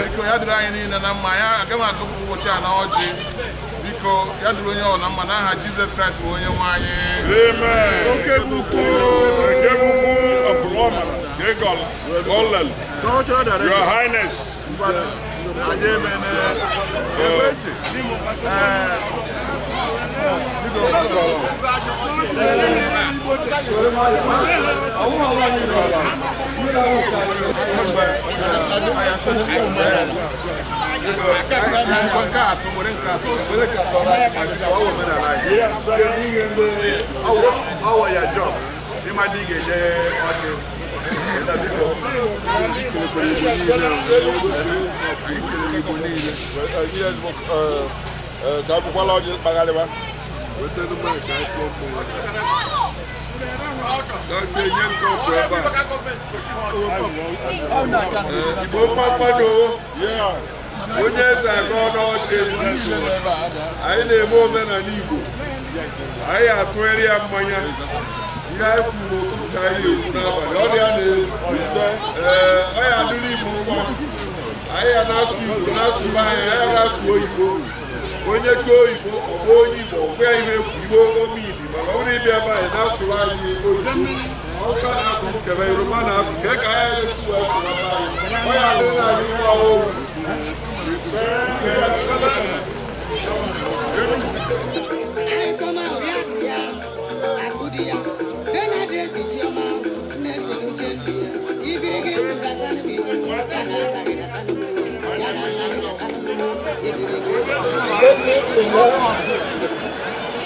Biko ya dịrị anyị niile na mma. Ya agaghị m agụpụ ụbọchị a na ọjị. Biko ya dịrị onye ọ na mma n'aha Jizọs Kraịst bụ onye nwe anyị. Ekebukwu of Rome, Your Highness. Ọwọ ya job ịmadị ị ga-eje ọchị. Ka akwụkwọla ọjị kpagharịwa. Igbo mmadụ. Onye eze agọọ n'ọchị. Anyị na-eme omenala Igbo. Anyị atụgharị ya mmanya. Ihe anyị kwuru n'ụtụtụ ka anyị ekwu n'abalị. Ọ dị ya na-elu. Ee, ọ ya adịrị Igbo mma. Anyị ya na-asụ Igbo, na-asụ be anyị, anyị na-asụ oyibo. Onye chọọ oyibo, ọ bụ onye Igbo, ọ bụ ya ihe ekwu Igbo omibi, mana ọ bụrụ ịbịa ebe anyị na-asụrụ anyị oyibo. Hausa na-asụ kebe, Yoruba na-asụ, kee ka anyị na-esi wee sụrụ ebe anyị. Ọ ya adịrị anyị mma o.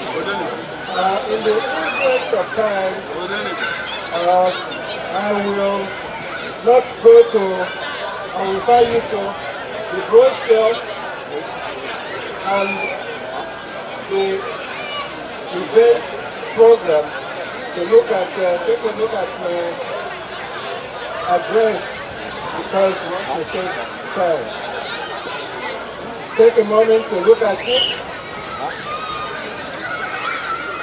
In the interest of time, I will not go to, I will refer you to the brochure and the event program to look at, take a look at my address because we want to save time. Take a moment to look at it.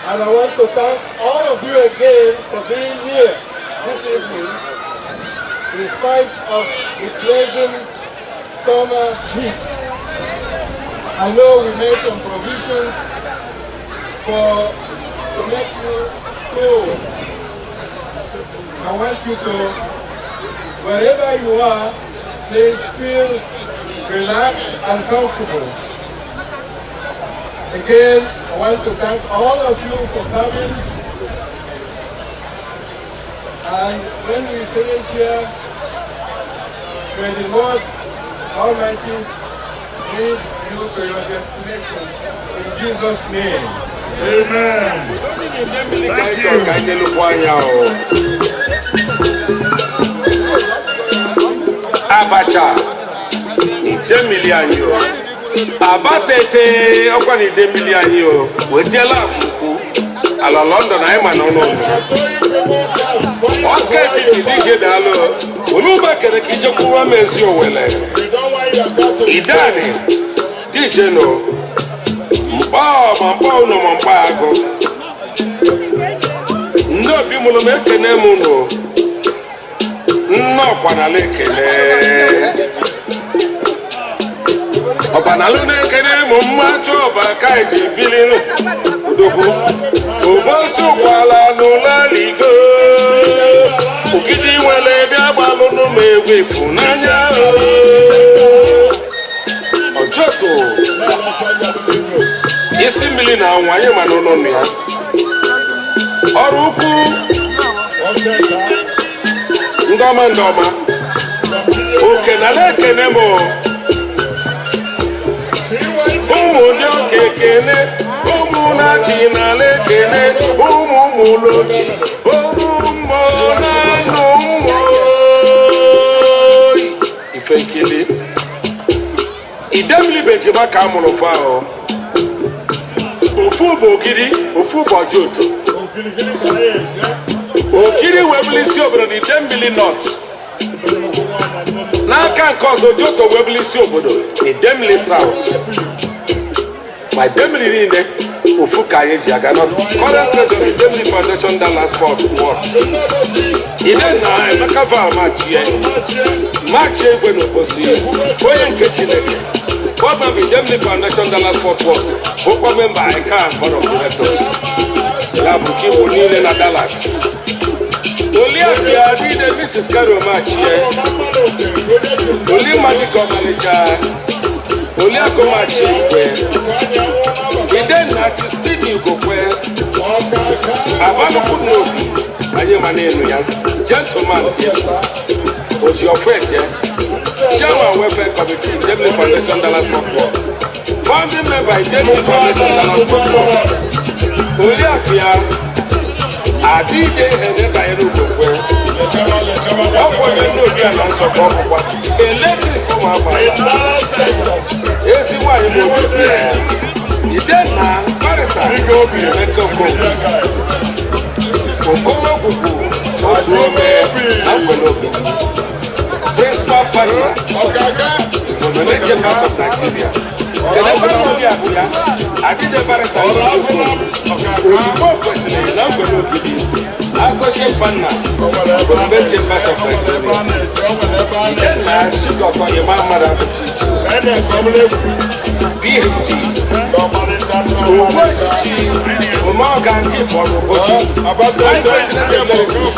And I want to thank all of you again for being here this evening, in spite of the blazing summer heat. I know we made some provisions to make you cool. I want you to, wherever you are, please feel relaxed and comfortable. Again, I want to thank all of you for coming. And when we finish here, may the Lord Almighty lead you to your destination. In Jesus' name. Amen. Thank you. Ka anyị lụkwa anya o. Abacha Idemili anyị o. Abatete ọkwa na Idemili anyị o. Wetiela akwụkwụ. Ala London anyị ma na ọnụ ọnụ. Ọka etiti DJ daalụ. Olugbo kere ka ijekwuwa m ezi Owele. Idani DJ nọ. Mkpọ ma mkpọ unu ma mkpọ agụ. Ndị obi mụrụ m ekene m unu. Nnọọ kwanala ekele. Ọbanalụ na-ekene m mma chọọ ọba ka eji bilinu. Odogwu. Obosukwala n'ụlọaligo. Ogidi nwere bịa gbalụnụ m egwu ịfụnanya o. Ọjọtụ. Isi mmiri na anwụ anyị ma n'ụlọ ya. Ọrụ ukwu. Ndị ọma ndị ọma. Oke na na-ekene m o. Ụmụ ndị ọka ekene, ụmụ na-achị n'ala ekene, ụmụ ụmụlochi, oru mmụọ na-anụ mmụọ. Ife nkili. Idemili bụ ejima ka a mụrụ fa o. Ofu bụ Ogidi, ofu bụ Ọjọoto. Ogidi wee bụrụ isi obodo na Idemili North. N'aka nke ọzọ, Ojoto wee bụrụ isi obodo na Idemili South. Ma Idemili niile ofu ka anyị ji aga nọ. Current treasurer Idemili Foundation Dallas Fort Worth. Ide na Emeka Val Machie. Machie Igwe n'Obosi, onye nke Chineke. Board member Idemili Foundation Dallas Fort Worth. Bụkwa member ICANN Board of Directors. Ya bụ nke Igbo niile na Dallas. Oliakụ ya adịde Mrs. Caro Machie. Olimadike Ọmalịcha. Oliakụ Machie Igwe. Idenna Chief Sidney Ugokwe. Abanukwu n'obi. Anyị ma na-enu ya. Gentleman Ojiofeje. Chairman Welfare Committee, Idemili Foundation Dallas Fort Worth. Founding member Idemili Foundation Dallas Fort Worth. Oliakụ ya Adịde Heneta Ugokwe. Ọkwa onye ndị obi ala nsọ ka ọ bụkwa. Eletrik ụmụ agbara. Ezi nwaanyị bụ obi ya. Idenna Barrister Emeka Okonkwo. Okoro gwugwu otu ome na nkwele obi. Principal partner Omume Chambers of Nigeria. Kedu ebe ndị akụ ya? Adịde Barrister Ojukwu. Odibo kwesịrị na mgbede Ogidi. Associate Partner, Omume Chambers of Nigeria. Idenna Chidọtọ Imam Mmadụ Chichu. PhD. Ogbuechichi Omeọga nke Bọrọ Obosi. Vice President Emeritus.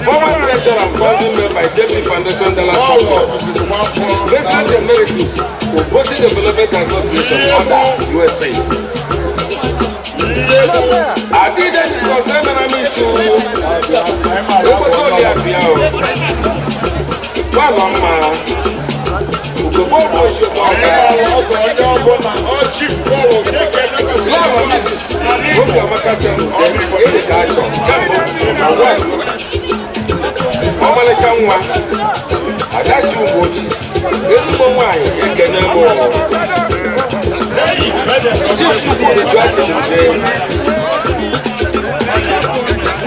Former Treasurer and founding member, Idemili Foundation Dallas Fort Worth. President Emeritus, Obosi Development Association, Other, USA. Adide Jesus emere m ichu. Obodo Oliakụ ya o. Gwalọ mma. Ugogbe Ogbueshi Omeọga. Lọlọ Mrs. Obiamaka Senude, Ede ka achọ, kemgbe na one. Ọmalịcha nwa, Adasi Ugochi, ezigbo nwaanyị, ekene m o. Chief Chukwudi Chuakelude,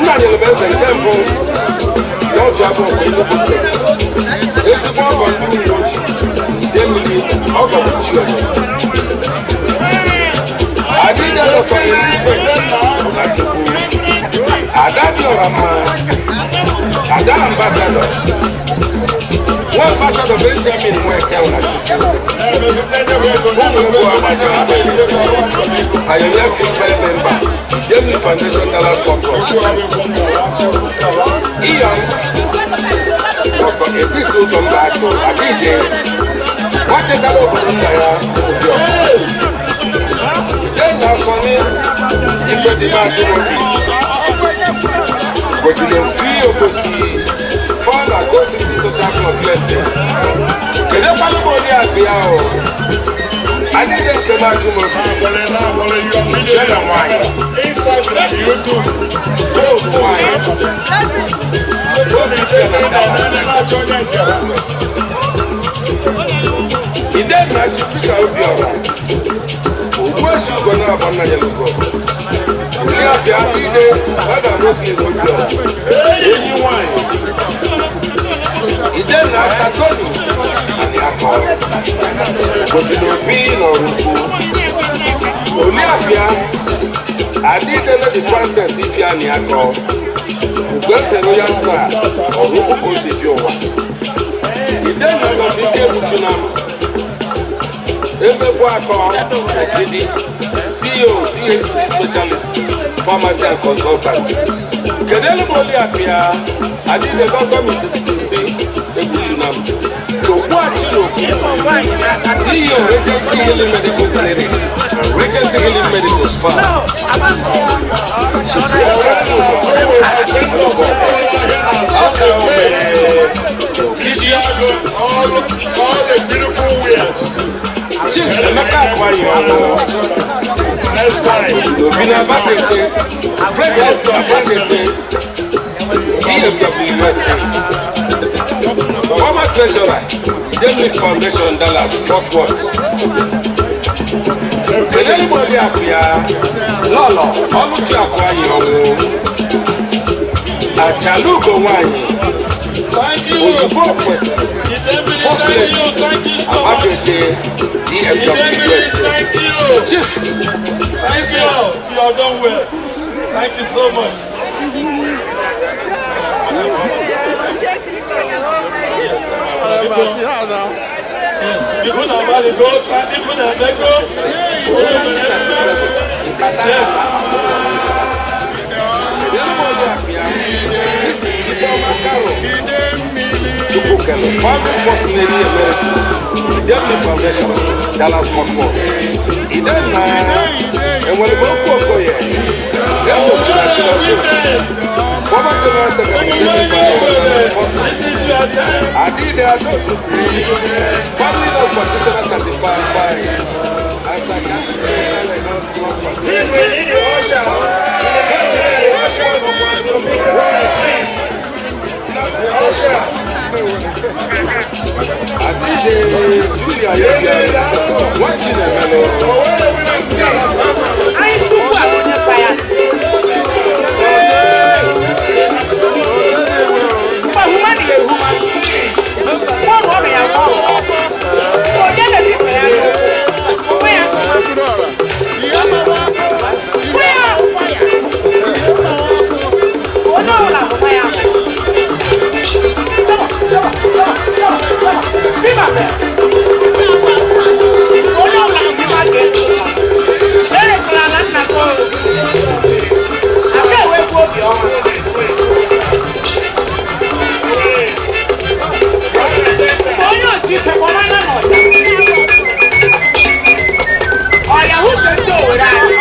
nna nyere m eze nke mbụ n'ọjị abụọ nke Enugu Steeti. Ezigbo ọgọ ndị Ugochi, Idemili, ọgọ bụ chi ọzọ. Adịde Dr. Elizabeth Ọlachukwu, Ada Diọra mma, Ada Ambassador, nwa Ambassador Benjamin Nweke Ọlachukwu, ụmụ Egwu Agbaja, Pioneer Female Member, Idemili Foundation Dallas Fort Worth. Iyan Dr. Edith Ụzọmba Achụ, Adịde, nwa chetara obodo nna ya, Obiọha. Idenna Sọni Ifedimachi Obi, Godilo P. Obosi, founder Go City Social Club USA. Kedekwanụ m oriakụ ya o. Adịghị nke m achụ m obi. Shela nwanyị. Nwanyị. Obi dị na Dallas. Idenna Chipita Obiora. Ogbueshi Ugonabọ nna ya Lugo. Oliakụ Adịde Ada Muslim Obiora. Enyi nwanyị. Idenna Satoni Aniakọ. Godilo Obi n'Ọrụkwu. Oliakụ Adịde Lady Frances Ifeanyi Akọ. Ugwueze Royal Star Ọrụkwu ka o si bi ụwa. Idenna Dọtị Ike Ebuchunam. Emekwu Akọ Ogidi, CEO CHC Specialist Pharmacy and Consultant. Kedu elu m oliakụ ya? Adịde Dr. Mrs. Christy Ebuchunam. Ogbuachi n'Okwu, CEO Regency Healing Medical Clinic and Regency Healing Medical Spa. Chief Chuba Aka Ome Ogidi. All the beautiful wears. Chief Emeka Akwayi Ọnwụ. Next time. Obi na Abatete, President Abatete, BMW USA. Former Treasurer, Idemili Foundation Dallas, Fort Worth. Kedụ ebe oriakụ ya? Lọlọ Ọlụchi Akwayi Ọnwụ. Achalugo nwanyị. Ozugbo kwesịrị. First Lady, Abatete, BMW USA. Chief Thank you. You have done well. Thank you so much. Yes. People are about to go. People are about to go. Yes. This is Ifeoma Carol Chukwukelu, founding First Lady Emeritus, Idemili Foundation, Dallas Fort Worth. Idenna Enwere m okwu Okoye, Eze na Chinọchụ, former General Secretary, Idemili Foundation, Dallas Fort Worth. Adide Adochukwu, family nurse practitioner certified and psychiatric mental health club practitioner. Adide Julia Yobia, Nwachinemelu. Anyị sukwu a onye pa ya. Mgbe huma na ehuma. Fọrọ ọrụ ya fọrọ. Onye Owere anyị.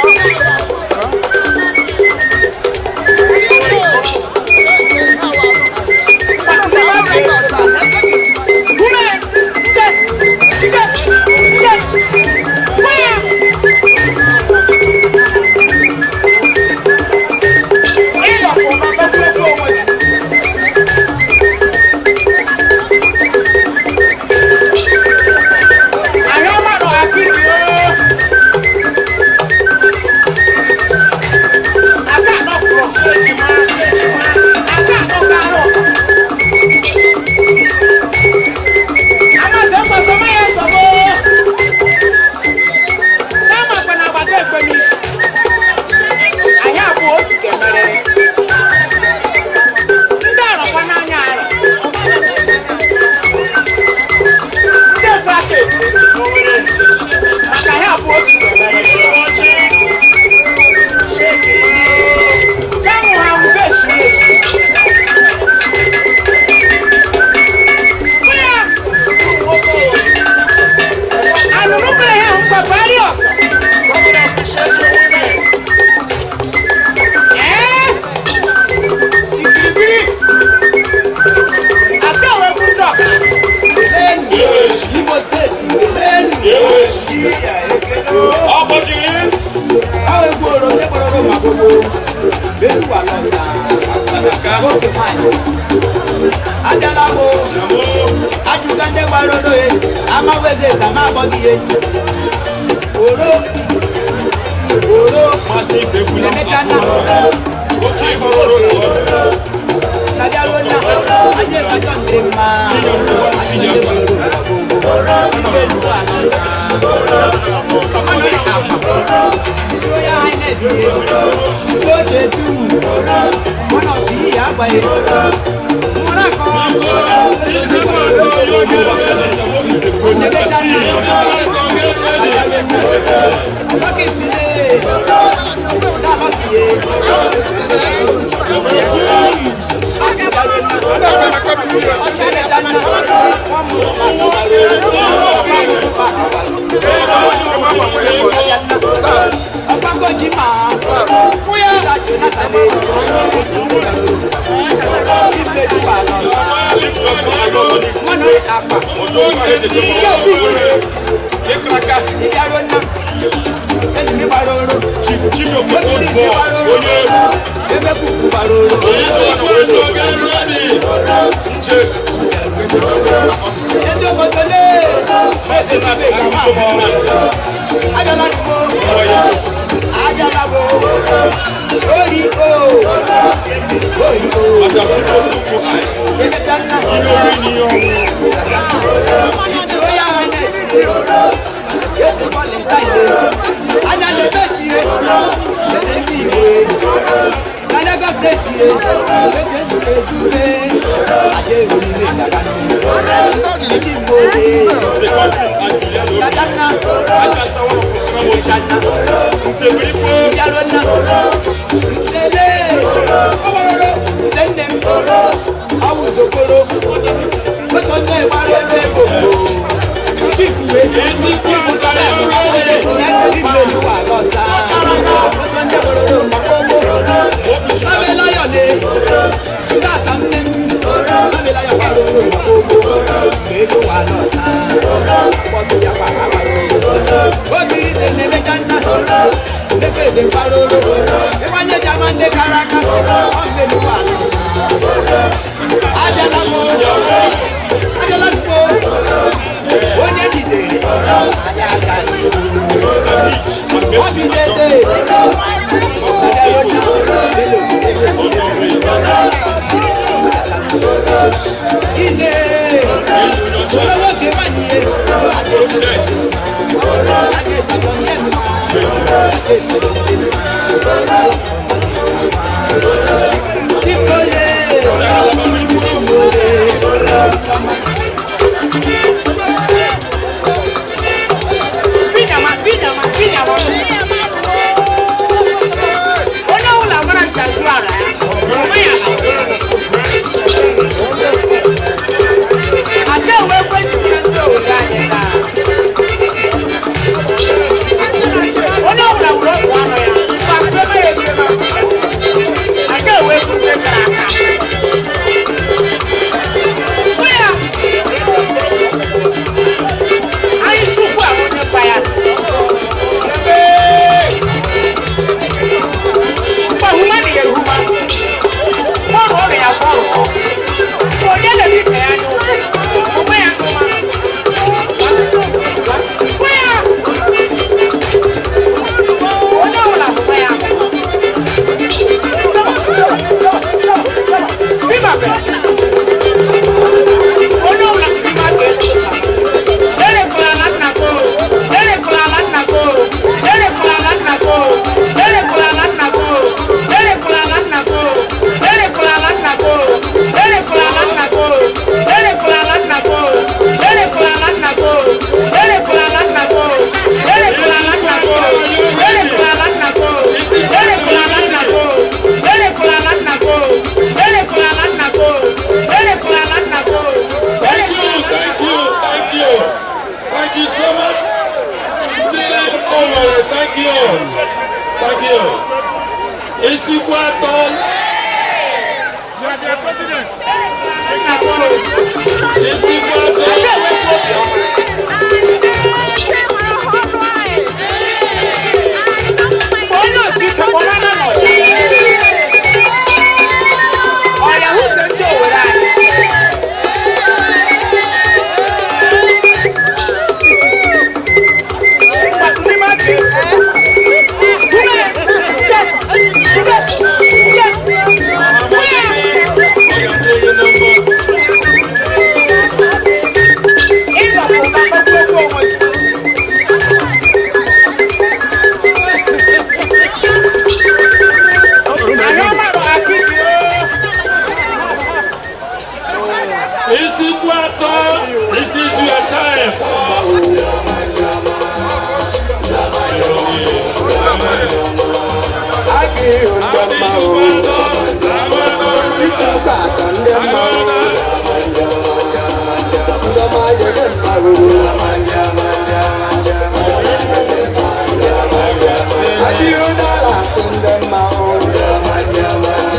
IPU Dallas ndị mma o.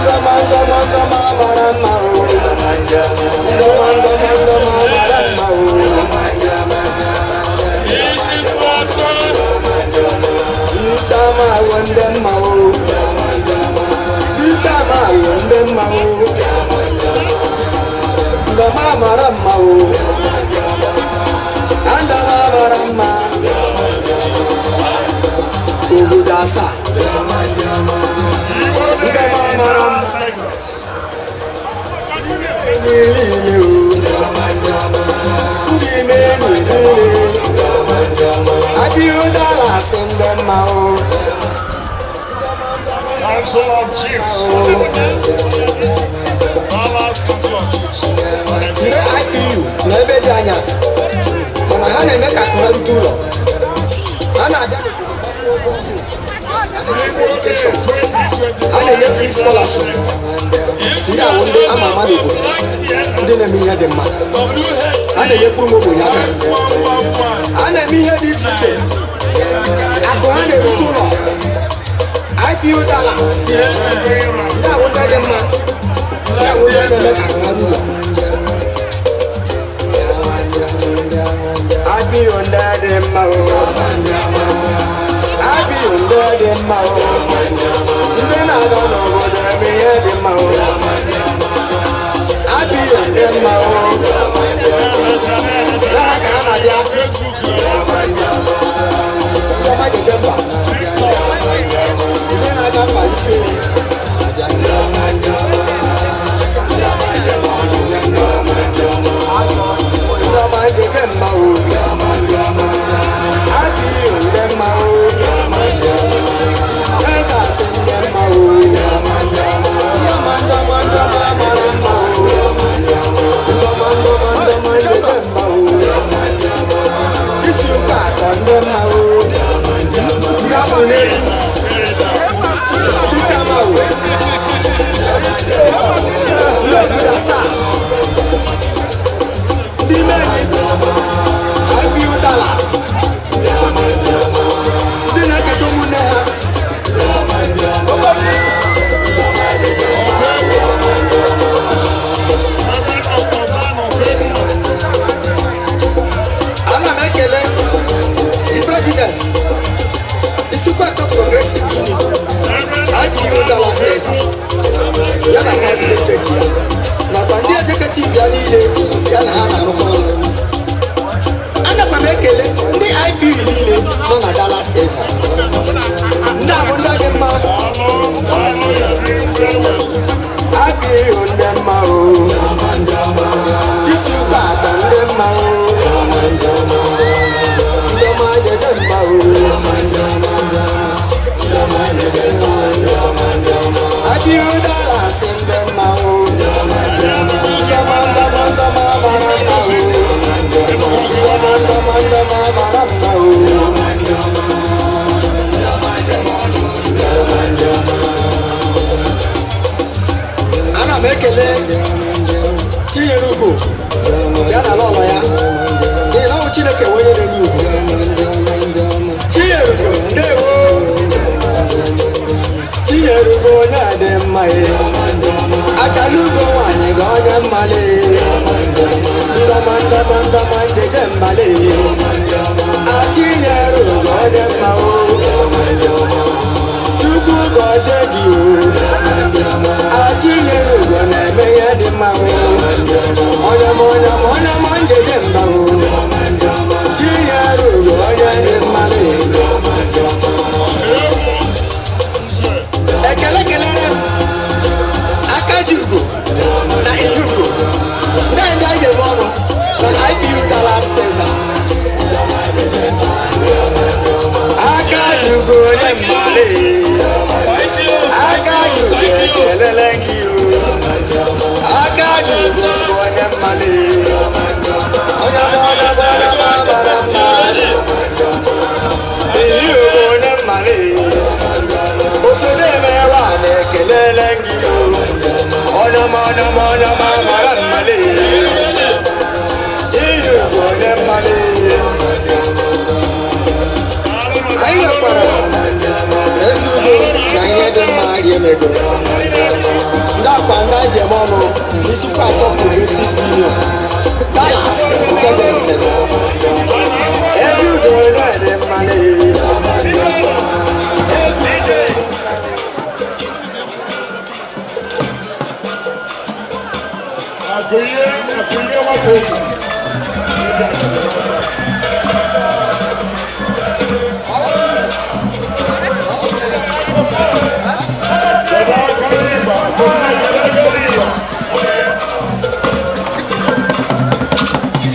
Ndọma ndọma ndọma mara mma o. Ndọma ndọma ndọma mara mma o. Isama wo ndị mma o. Isama wo ndị mma o. Ndọma mara mma o. Ndọma mara mma. Obodo asaa. Ndọma mara mma. Niile o. Ndị ime niile. IPU Dallas ndị mma o. Council of Chiefs. Dallas Council of Chiefs. Ndị IPU nọ ebe dị anya mana ha na-eme ka akụ ha rute ụlọ. Ha na-abịa n'obodo, ha na-enye free scholarship. Ndị awụ ndị ama ama n'obodo, ndị na-eme ihe dị mma. Ha na-enyekwuru m ogbenye aka. Ha na-eme ihe dị iche iche. Akụ ha na-erute ụlọ. IPU Dallas, ndị awụ ndị dị mma, ndị awụ ndị na-eme ka akụ ha ruo ụlọ. IPU ndị dị mma o. IPU ndị dị mma o. Ndị na-aga n'obodo eme ihe dị mma o. IPU ndị mma o. N'aha ka ha na-abịa. Ndị ọma jeje mba. Ndị na-aga mba rufe. Ndị ọma jeje mba o. IPU ndị mma o. Texas ndị mma o. Ndị ọma ndị ọma ndị ọma mara mma o. Ndị ọma ndị ọma ndị ọma jeje mba o. Isi ụka atọ ndị mma o. Ndị afọ n'elu. Isi ama o. Ndị obodo asaa. Ndị meri. IPU Dallas. Ndị na-echeta ụmụnne ha. Ana m ekele the president, Isikweko Progressive Union, IPU Dallas, Texas, ya na vice president ya nakwa ndị executive ya niile ya na ha na-arụkọ ọrụ. Anakwa m ekele ndị IPU niile nọ na Dallas, Texas. Ndị a bụ ndị dị mma. IPU ndị mma o. Isi ụka atọ ndị mma o. Ndị ọma jeje mba o. IPU Dallas ndị mma o. Ndị ọma ndị ọma ndị ọma mara mma o. Ndị ọma ndị ọma ndị ọma mara mma o. Ana m ekele Chinyere Ugo ya na lọlọ ya n'ihi na ọ bụ Chineke onye na-enye ugo. Chinyere Ugo, ndewo. Chinyere Ugo onye a dị mma e. Achala ugo nwaanyị ga onye mmale. Ndọma ndọma ndọma njeje mbale. Achinyere Ugo onye mma o. Chukwu gọzie gị o. Achinyere Ugo na-eme ihe dị mma o. Onye ọma onye ọma onye ọma njeje mba o. Chinyere Ugo onye dị mma le. Ekele kelere m aka ji ugo na ihe ugo ndị ndị anyị ga-eme ọnụ na IPU Dallas, Texas. Aka ji ugo onye mmale. Aka ji ugo ekelele gị o. Aka ji ugo bụ onye mmale. Onye ọma onye ọma onye ọma mara mma. Ihe ugo onye mmale. Otu na-eme wa na-ekelele gị o. Onye ọma onye ọma onye ọma mara mmale. Ihe ugo onye mmale. Anyị nwekwara Mma rie m ego. Ndị akwa ndị anyị ji eme ọnụ n'Isuikwuato Progressive Union, Dallas nke dị na Texas. Ezi udo na-ede mma n'ehihie. Akụnye, akụnye nwata obi. Dada aka n'ịgba, akụnye, dada aka n'ịgba.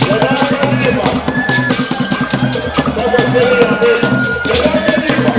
Dada aka n'ịgba. Dakwasịrị ya n'elu. Dada aka n'ịgba.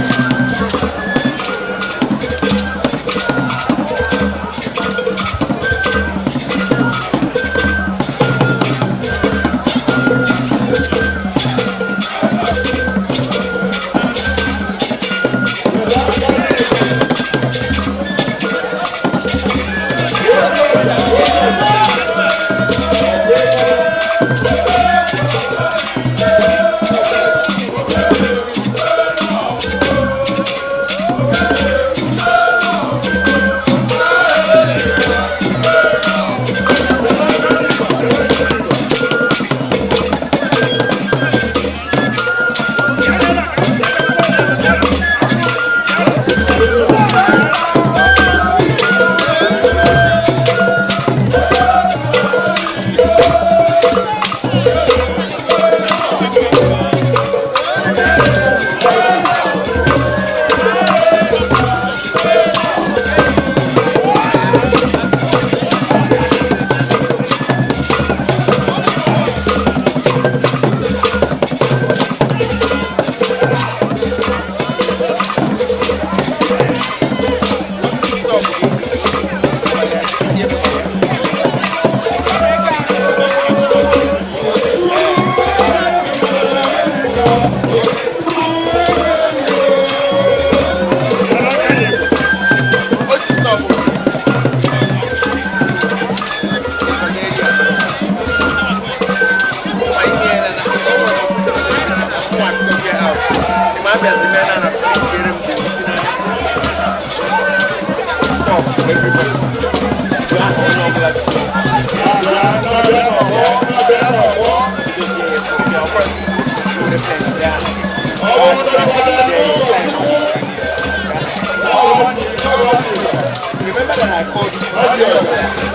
Remember that I called you.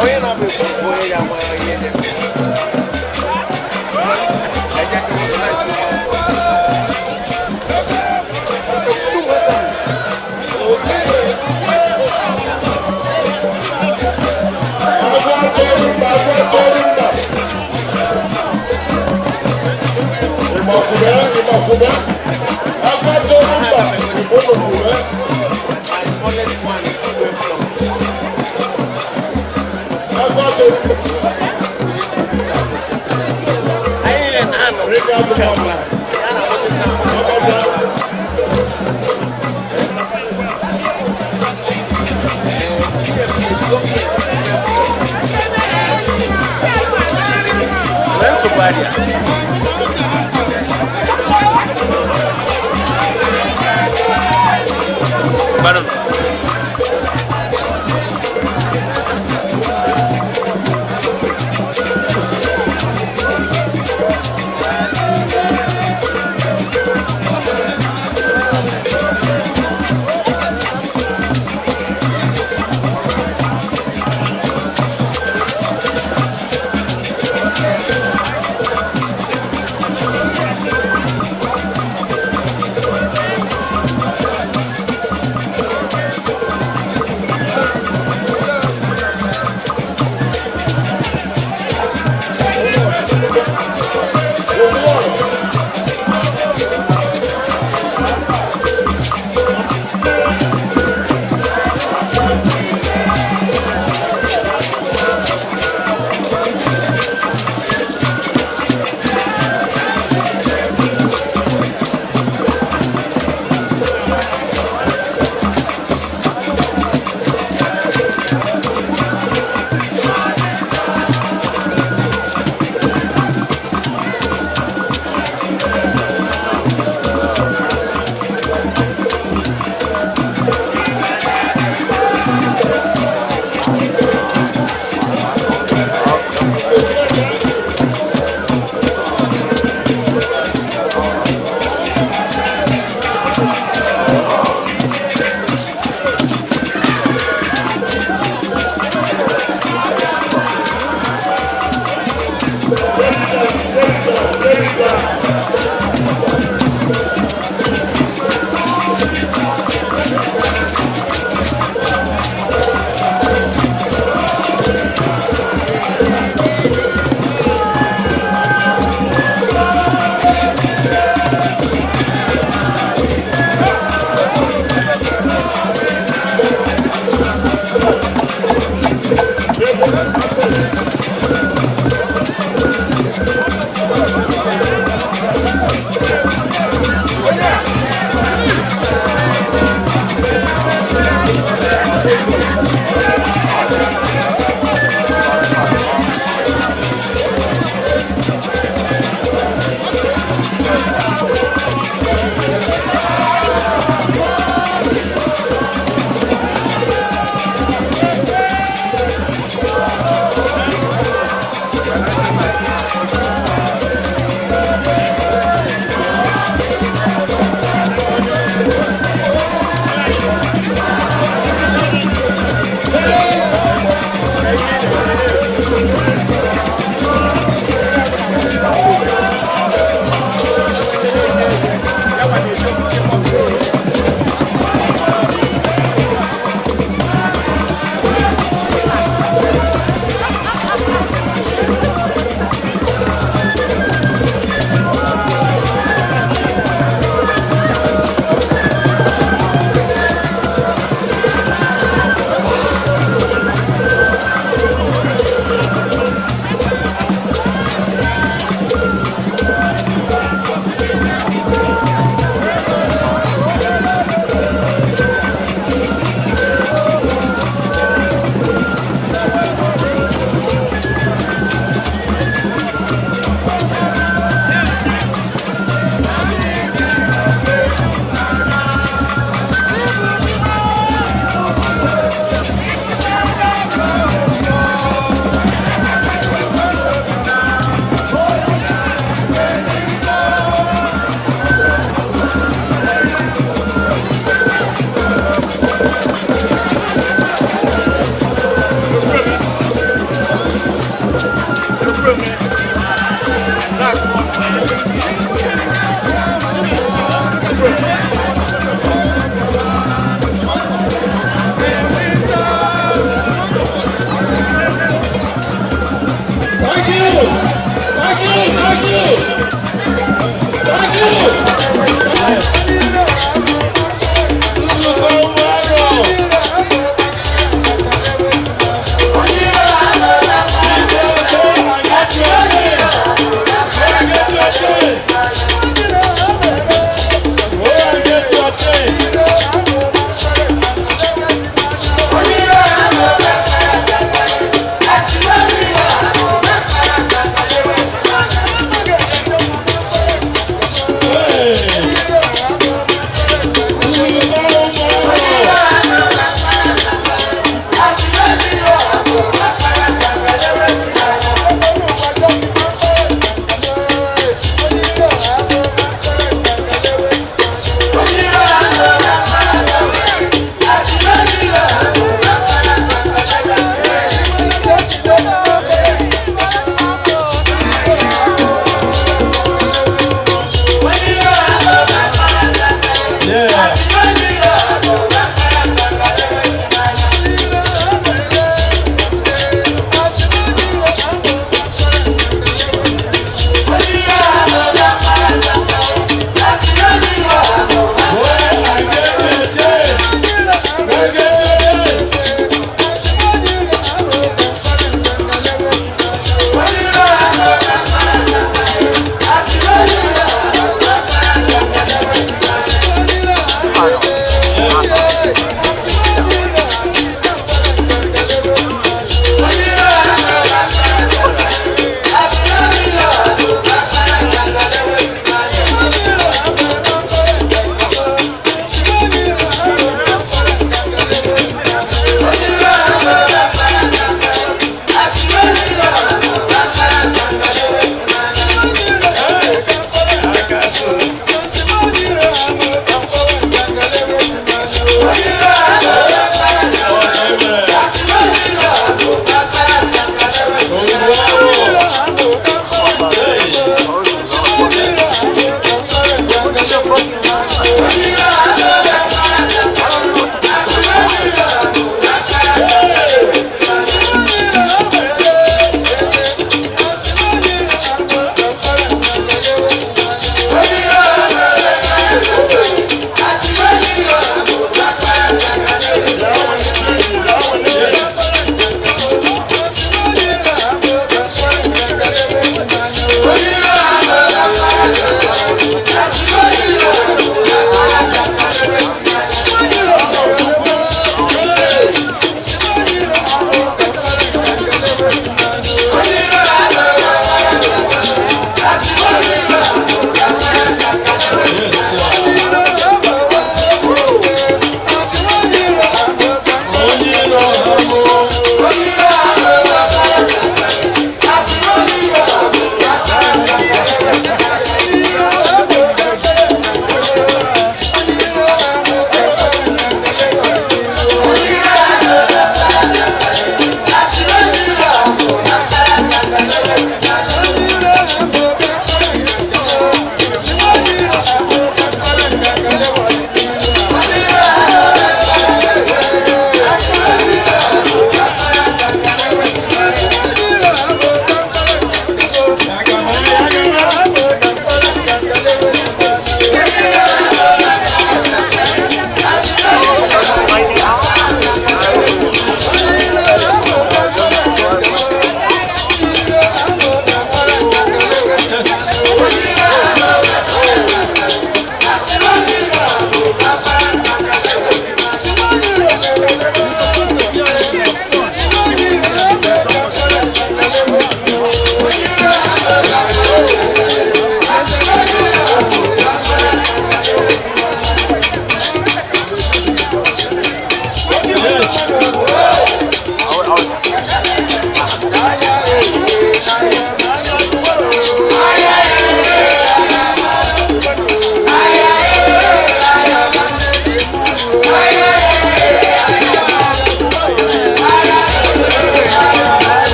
Onye na-abụ ekwu onye ya nwa ihe dị.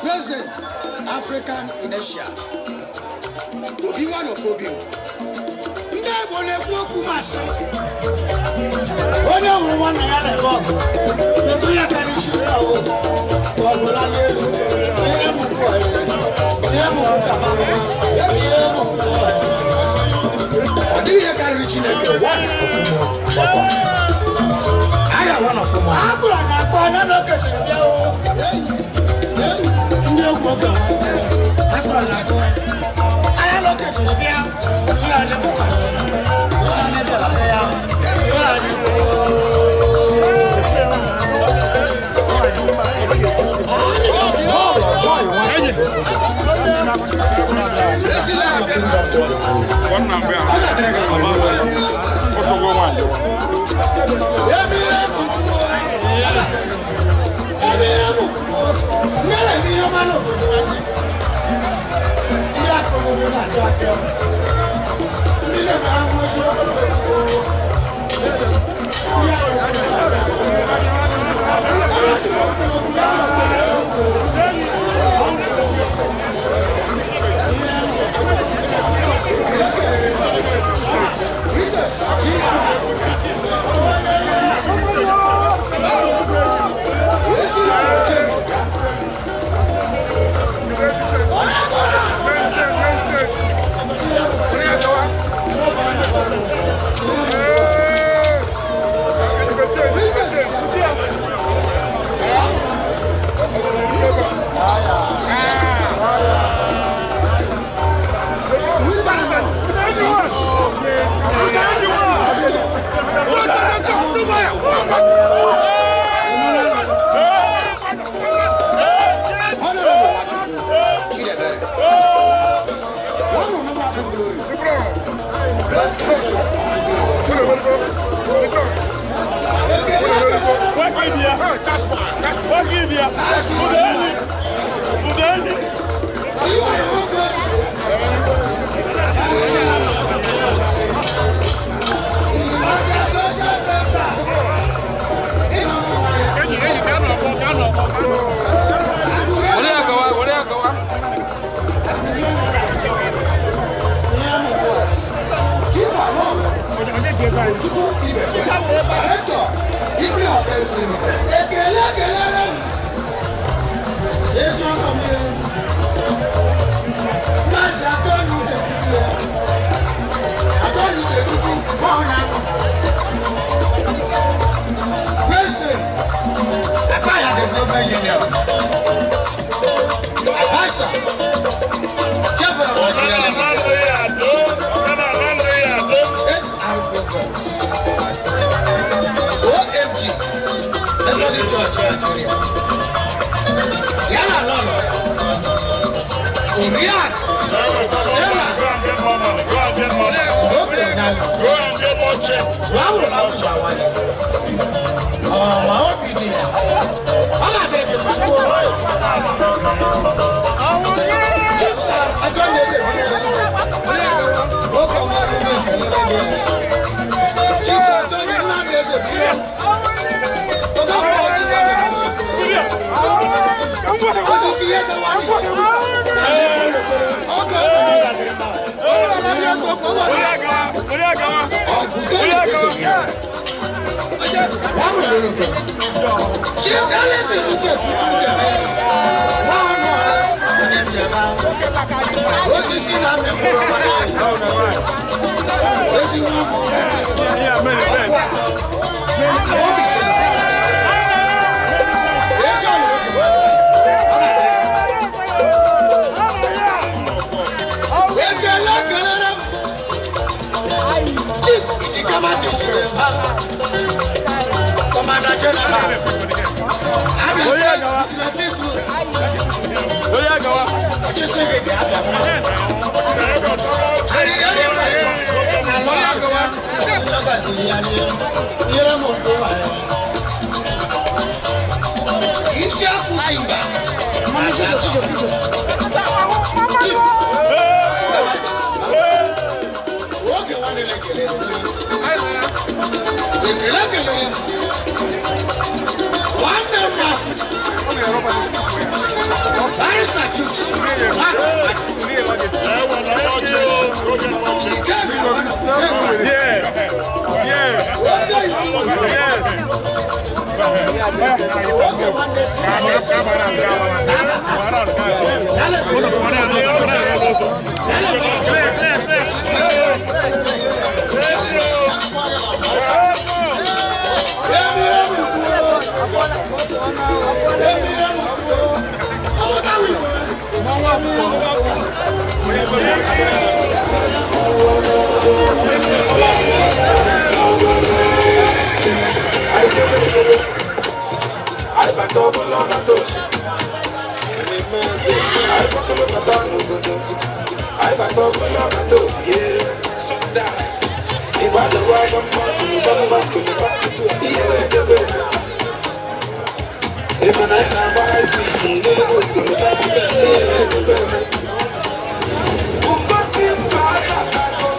President African in Asia, Obi one of Obi. Ndị Igbo na-ekwu okwu masị. Onye hụrụ nwanne ya na-ebe ọgụ, metụ ya aka n'isi ya o, ka ọ bụla n'elu. Onye mụkwu ọyị, onye mụkwu ka mama, onye mụkwu ọyị. Ọ dịghị ihe karịrị Chineke one of ụmụ. Agha one of ụmụ. Akpụrụ na akpọ na n'okechiri bịa o. Ndị egwu oge akpụrụ na akpọ. Agha n'okechiri bịa, ihe anyị mụkwa. Ihe anyị bịara bịa ya, ihe anyị Paul Joy nwa. Ọ ga-adịrị gị mma. Anyị bata ọbụla bata obi ye. Igbo adọwa gbamgbam gbamgbam gbamgbam ihe wee debe ebe. Ị ma na anyị na-agba high speed n'elu okorota ihe wee debe ebe. Ugosi mba abatago,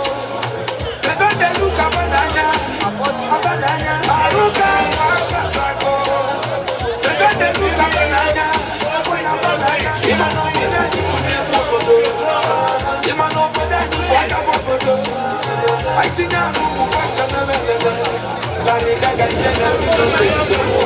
ebe na-elu ka abananya, abananya. Arụka abatago, ebe na-elu ka abananya, abananya. Ịma na obodo anyị bụ nnekwu obodo, ịma na obodo anyị bụ aka bụ obodo. Anyị tinye ahụ ụmụ kwasa lelelele, Larry Gaga ije na filo nsogbu.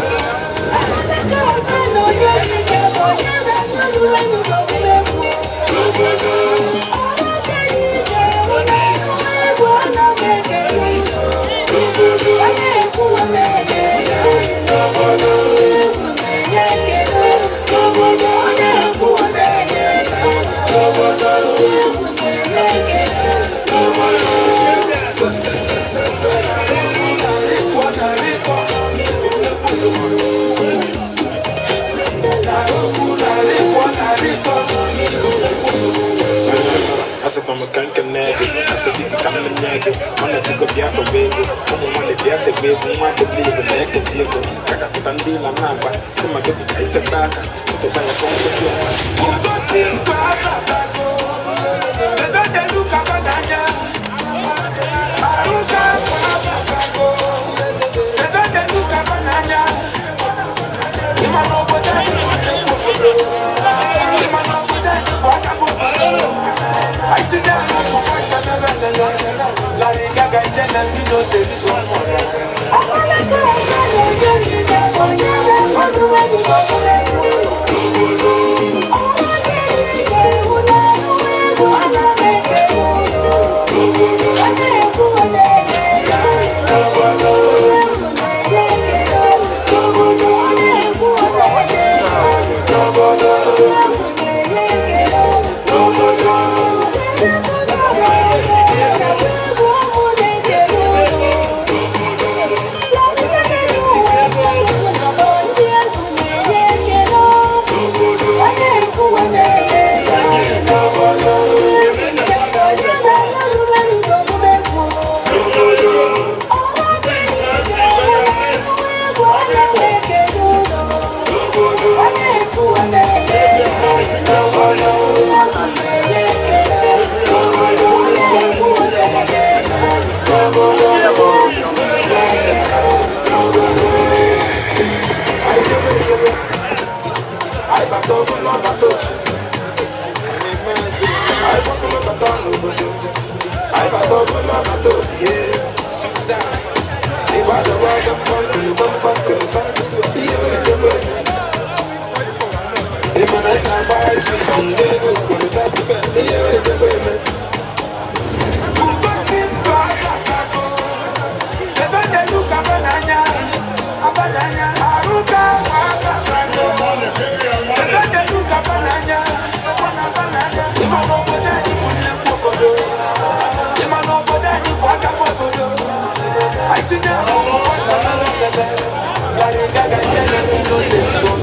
Asịkwa m ka nke nne gị asịbi gị ka m nne gị ọ na-ejikọ Biafra bụ ego ụmụ nwanne bịa tebe egwu nwa debe igbo na-ekezi ego ka kapụta ndị ịla na-agba si ma bebi ka ifebe aka tụtụba ya fọ nkeji ọma. Ugosi mba abatago, ebe na-elu ka abananya. Arụka abatago, ebe na-elu ka abananya. Ịma na obodo anyị bụ nnekwu obodo, ịma na obodo anyị bụ aka bụ obodo. Anyị tinye ahụ ụmụ kwasa lelelele, Larry Gaga ije na filo telizọn. Anyị bata ọbụla bata otu anyị gbakọrọ bata n'obodo anyị bata ọbụla bata obi ye. Igbo adọwa gbamgbam gbamgbam gbamgbam ihe wee debe ebe. Ị ma na anyị na-agba high speed n'elu okorota ihe wee debe ebe. Ugosi mba abatago, ebe na-elu ka abananya, abananya. Arụka abatago, ebe na-elu ka abananya, abananya. Ịma na obodo anyị bụ nnekwu obodo, ịma na obodo anyị bụ aka bụ obodo. Anyị tinye ahụ ụmụ kwasa lelelele, Larry Gaga ije na filo telizọn.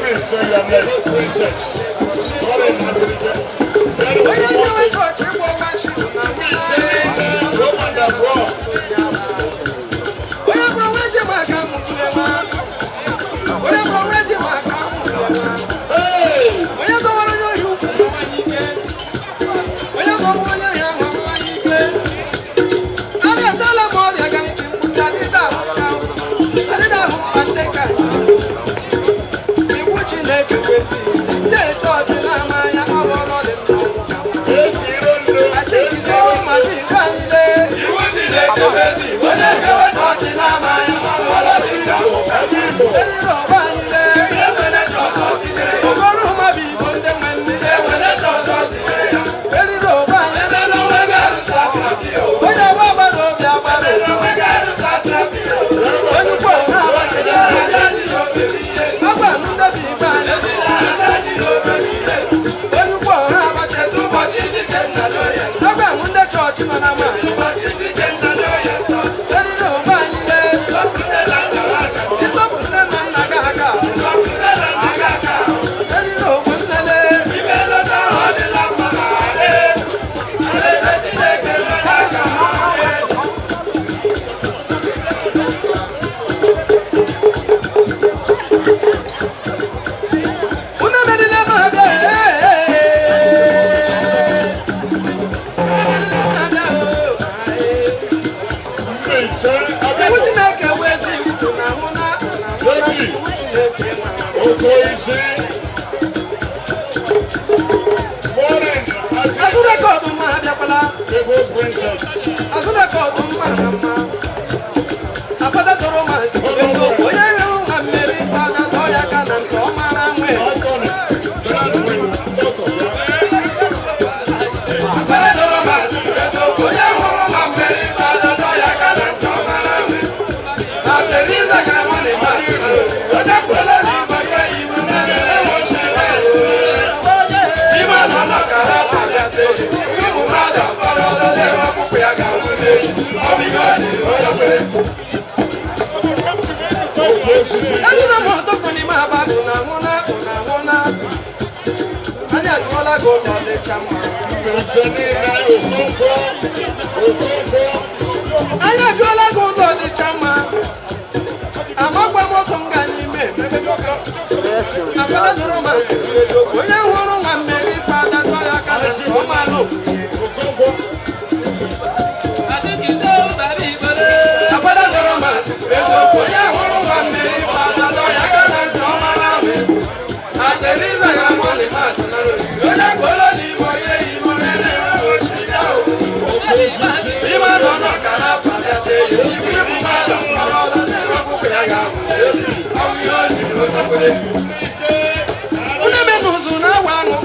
Please show your next princess. Iwu Chineke wee ezi iwu na ahụ na ahụ na iwu Chineke mara. Azụ record mma abịakwala. Azụ record mma na mma. Afada tụrụ masị eziokwu, onye hụrụ nwa mmeri fada dọọ ya aka na nke ọ mara nwe. Afada tụrụ masị eziokwu, onye hụrụ nwa mmeri fada dọọ ya aka na nke ọ mara nwe. Na Teresa gara nwanne masị onye kwere n'igwe ya iwe mere enwechi ime nọ n'ọkara abịate ụmụ mmadụ afọrọ ọrụ na-enwe akwụkwọ ya ga-awụ n'eyi ọ bụ ihe o jiri onye kwere. Ejina m ọtụtụ n'ime aba ụna nwụna ụna nwụna. Anyị ajụọla gị ụlọ dịcha mma. Anyị ajụọla gị ụlọ dịcha mma. Amakwa m otu m ga n'ime. Afada dụrụ ma nsị kwuru eziokwu, onye hụrụ nwa mmeri fada dọọ ya aka na ntị ọ mara okwuye. Afada dụrụ ma nsị kwuru eziokwu, onye hụrụ nwa mmeri fada dọọ ya aka na ntị ọ mara ahụ. Na Teresa gara nwanne masị nara oriri, onye kwere n'ime onye ime mere ochiri bịa o. Ime nọ n'ọkara afọ abịa tee ya, iwu ịbụ mmadụ mkpọrọ ọla na-ere ọkpụkpụ ya ga-ahụ echi. Ọ bụ ihe o jiri onye kwere. Unu eme n'ụzụ na-awa aṅụ.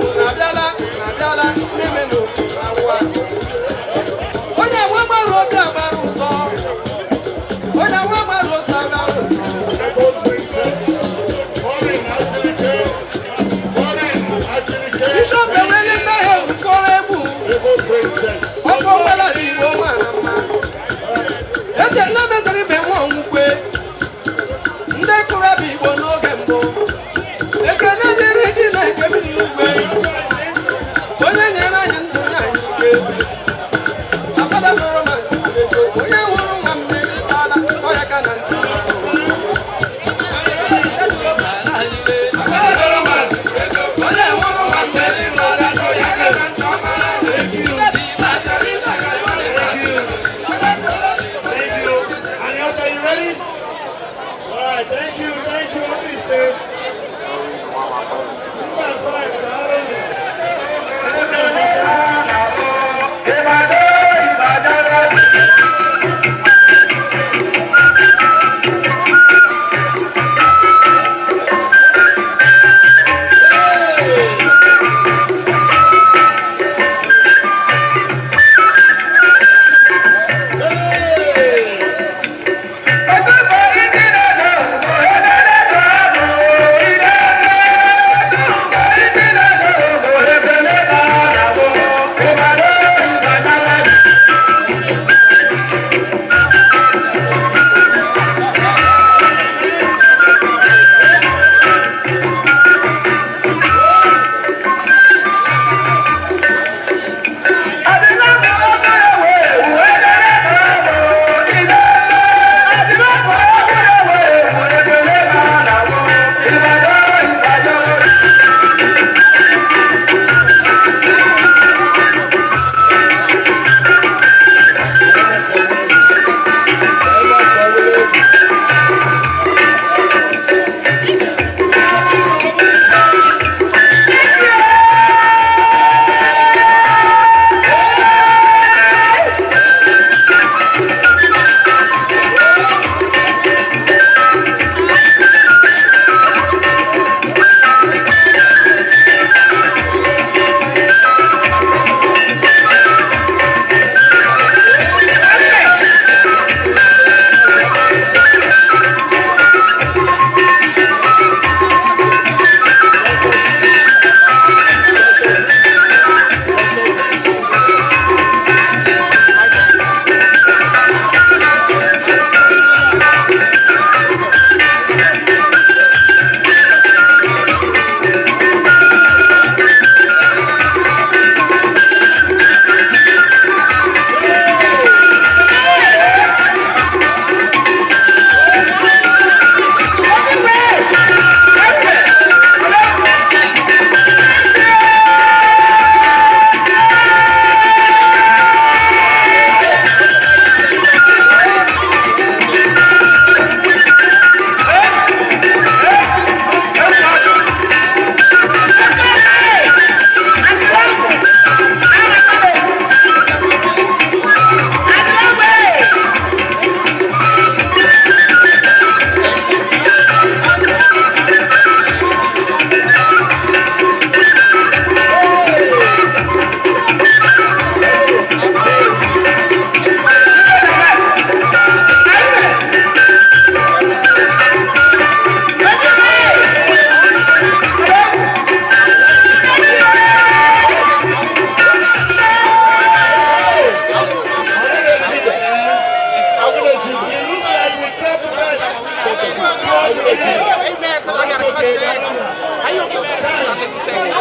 They mad because I got a country accent. How you gonna get mad at me because I let you take it?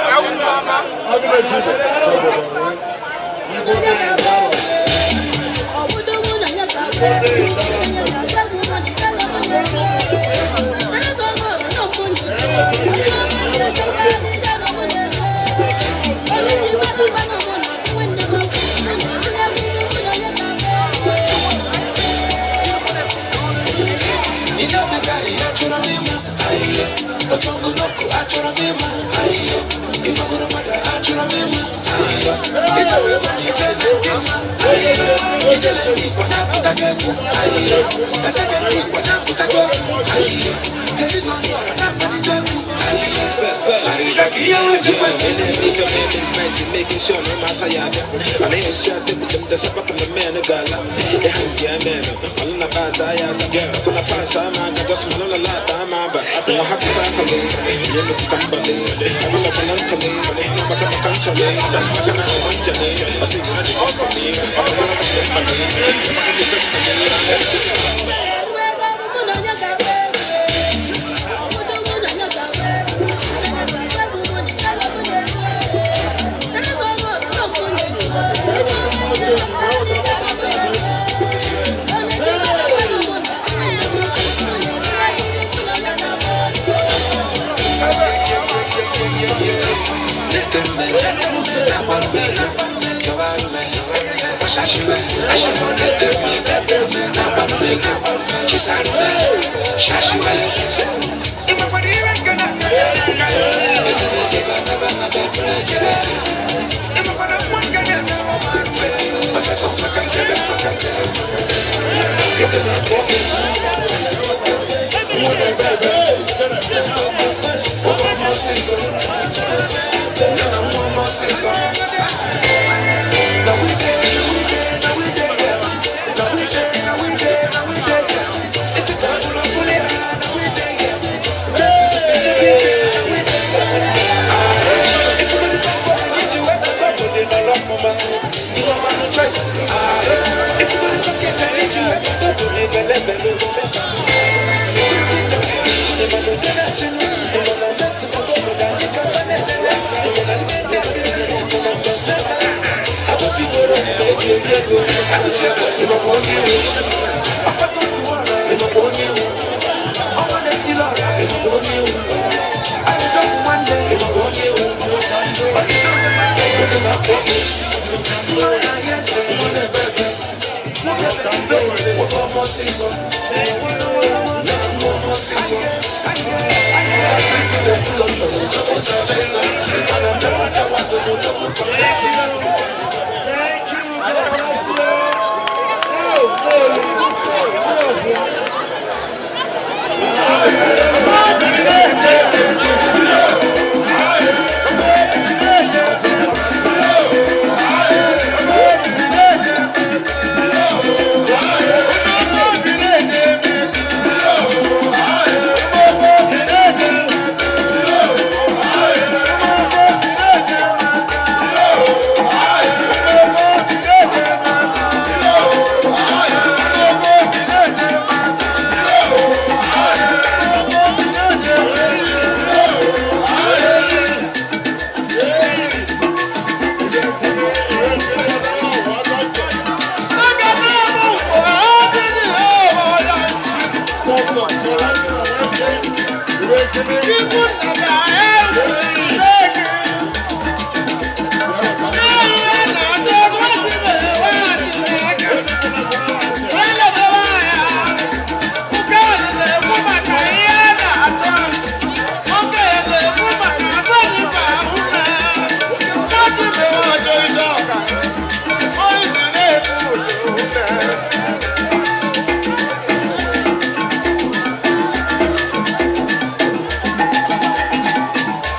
How you, mama?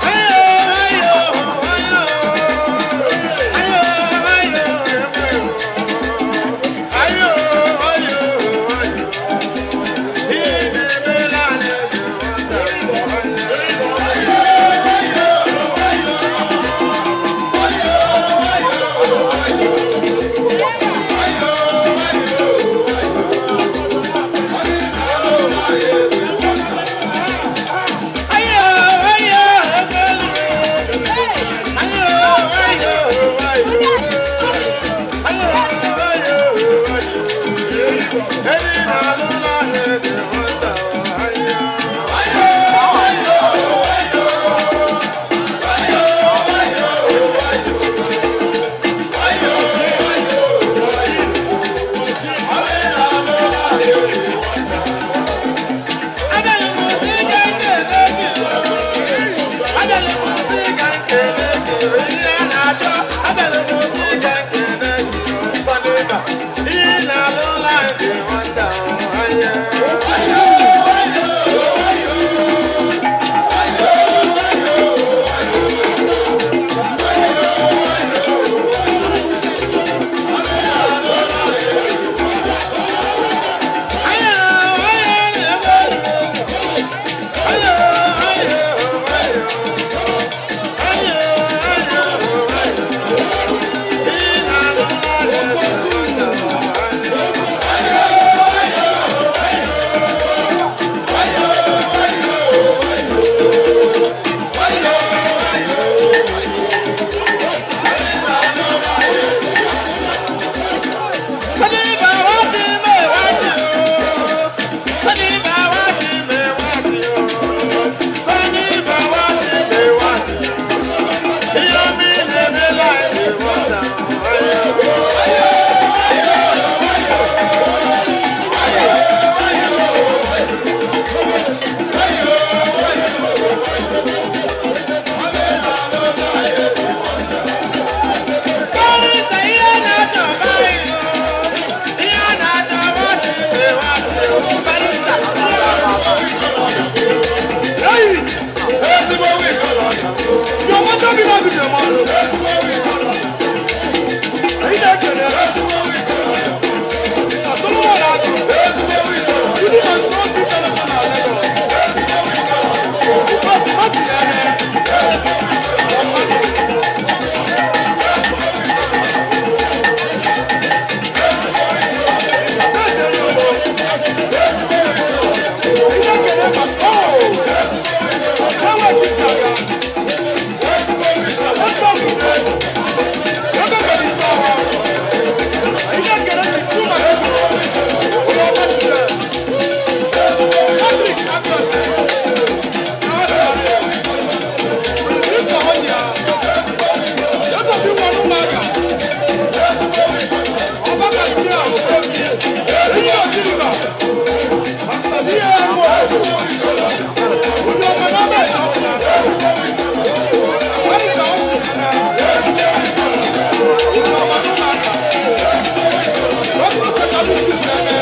Hey!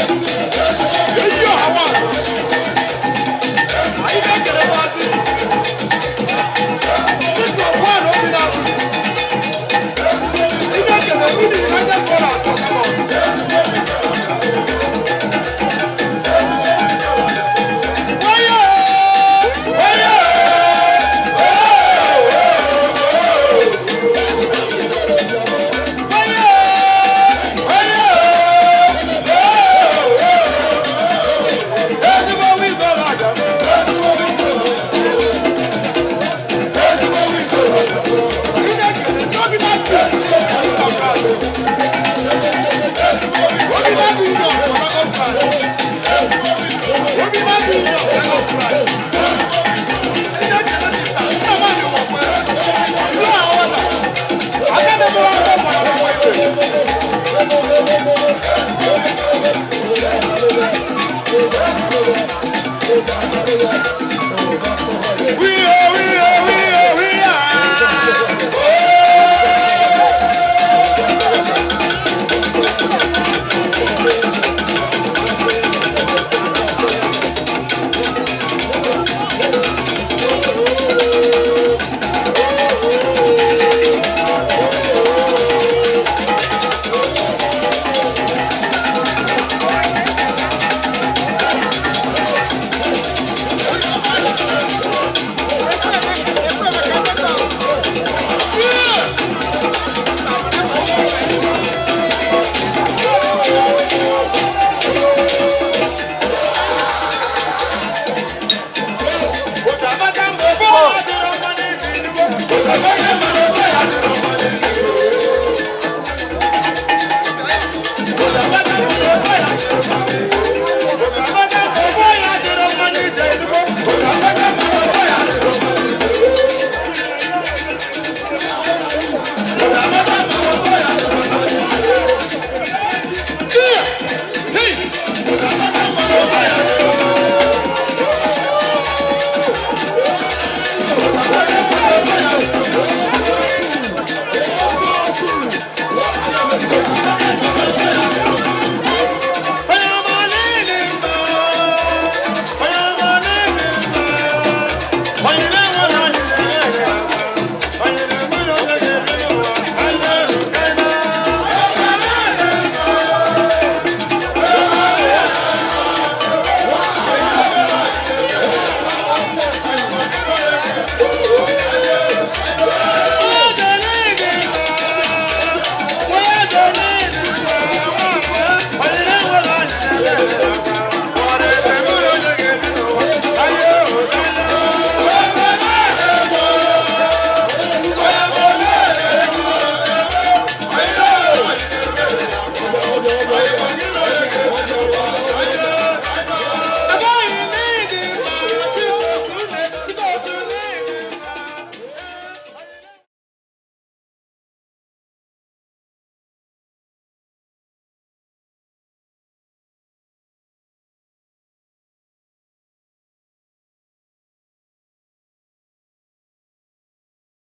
Thank you.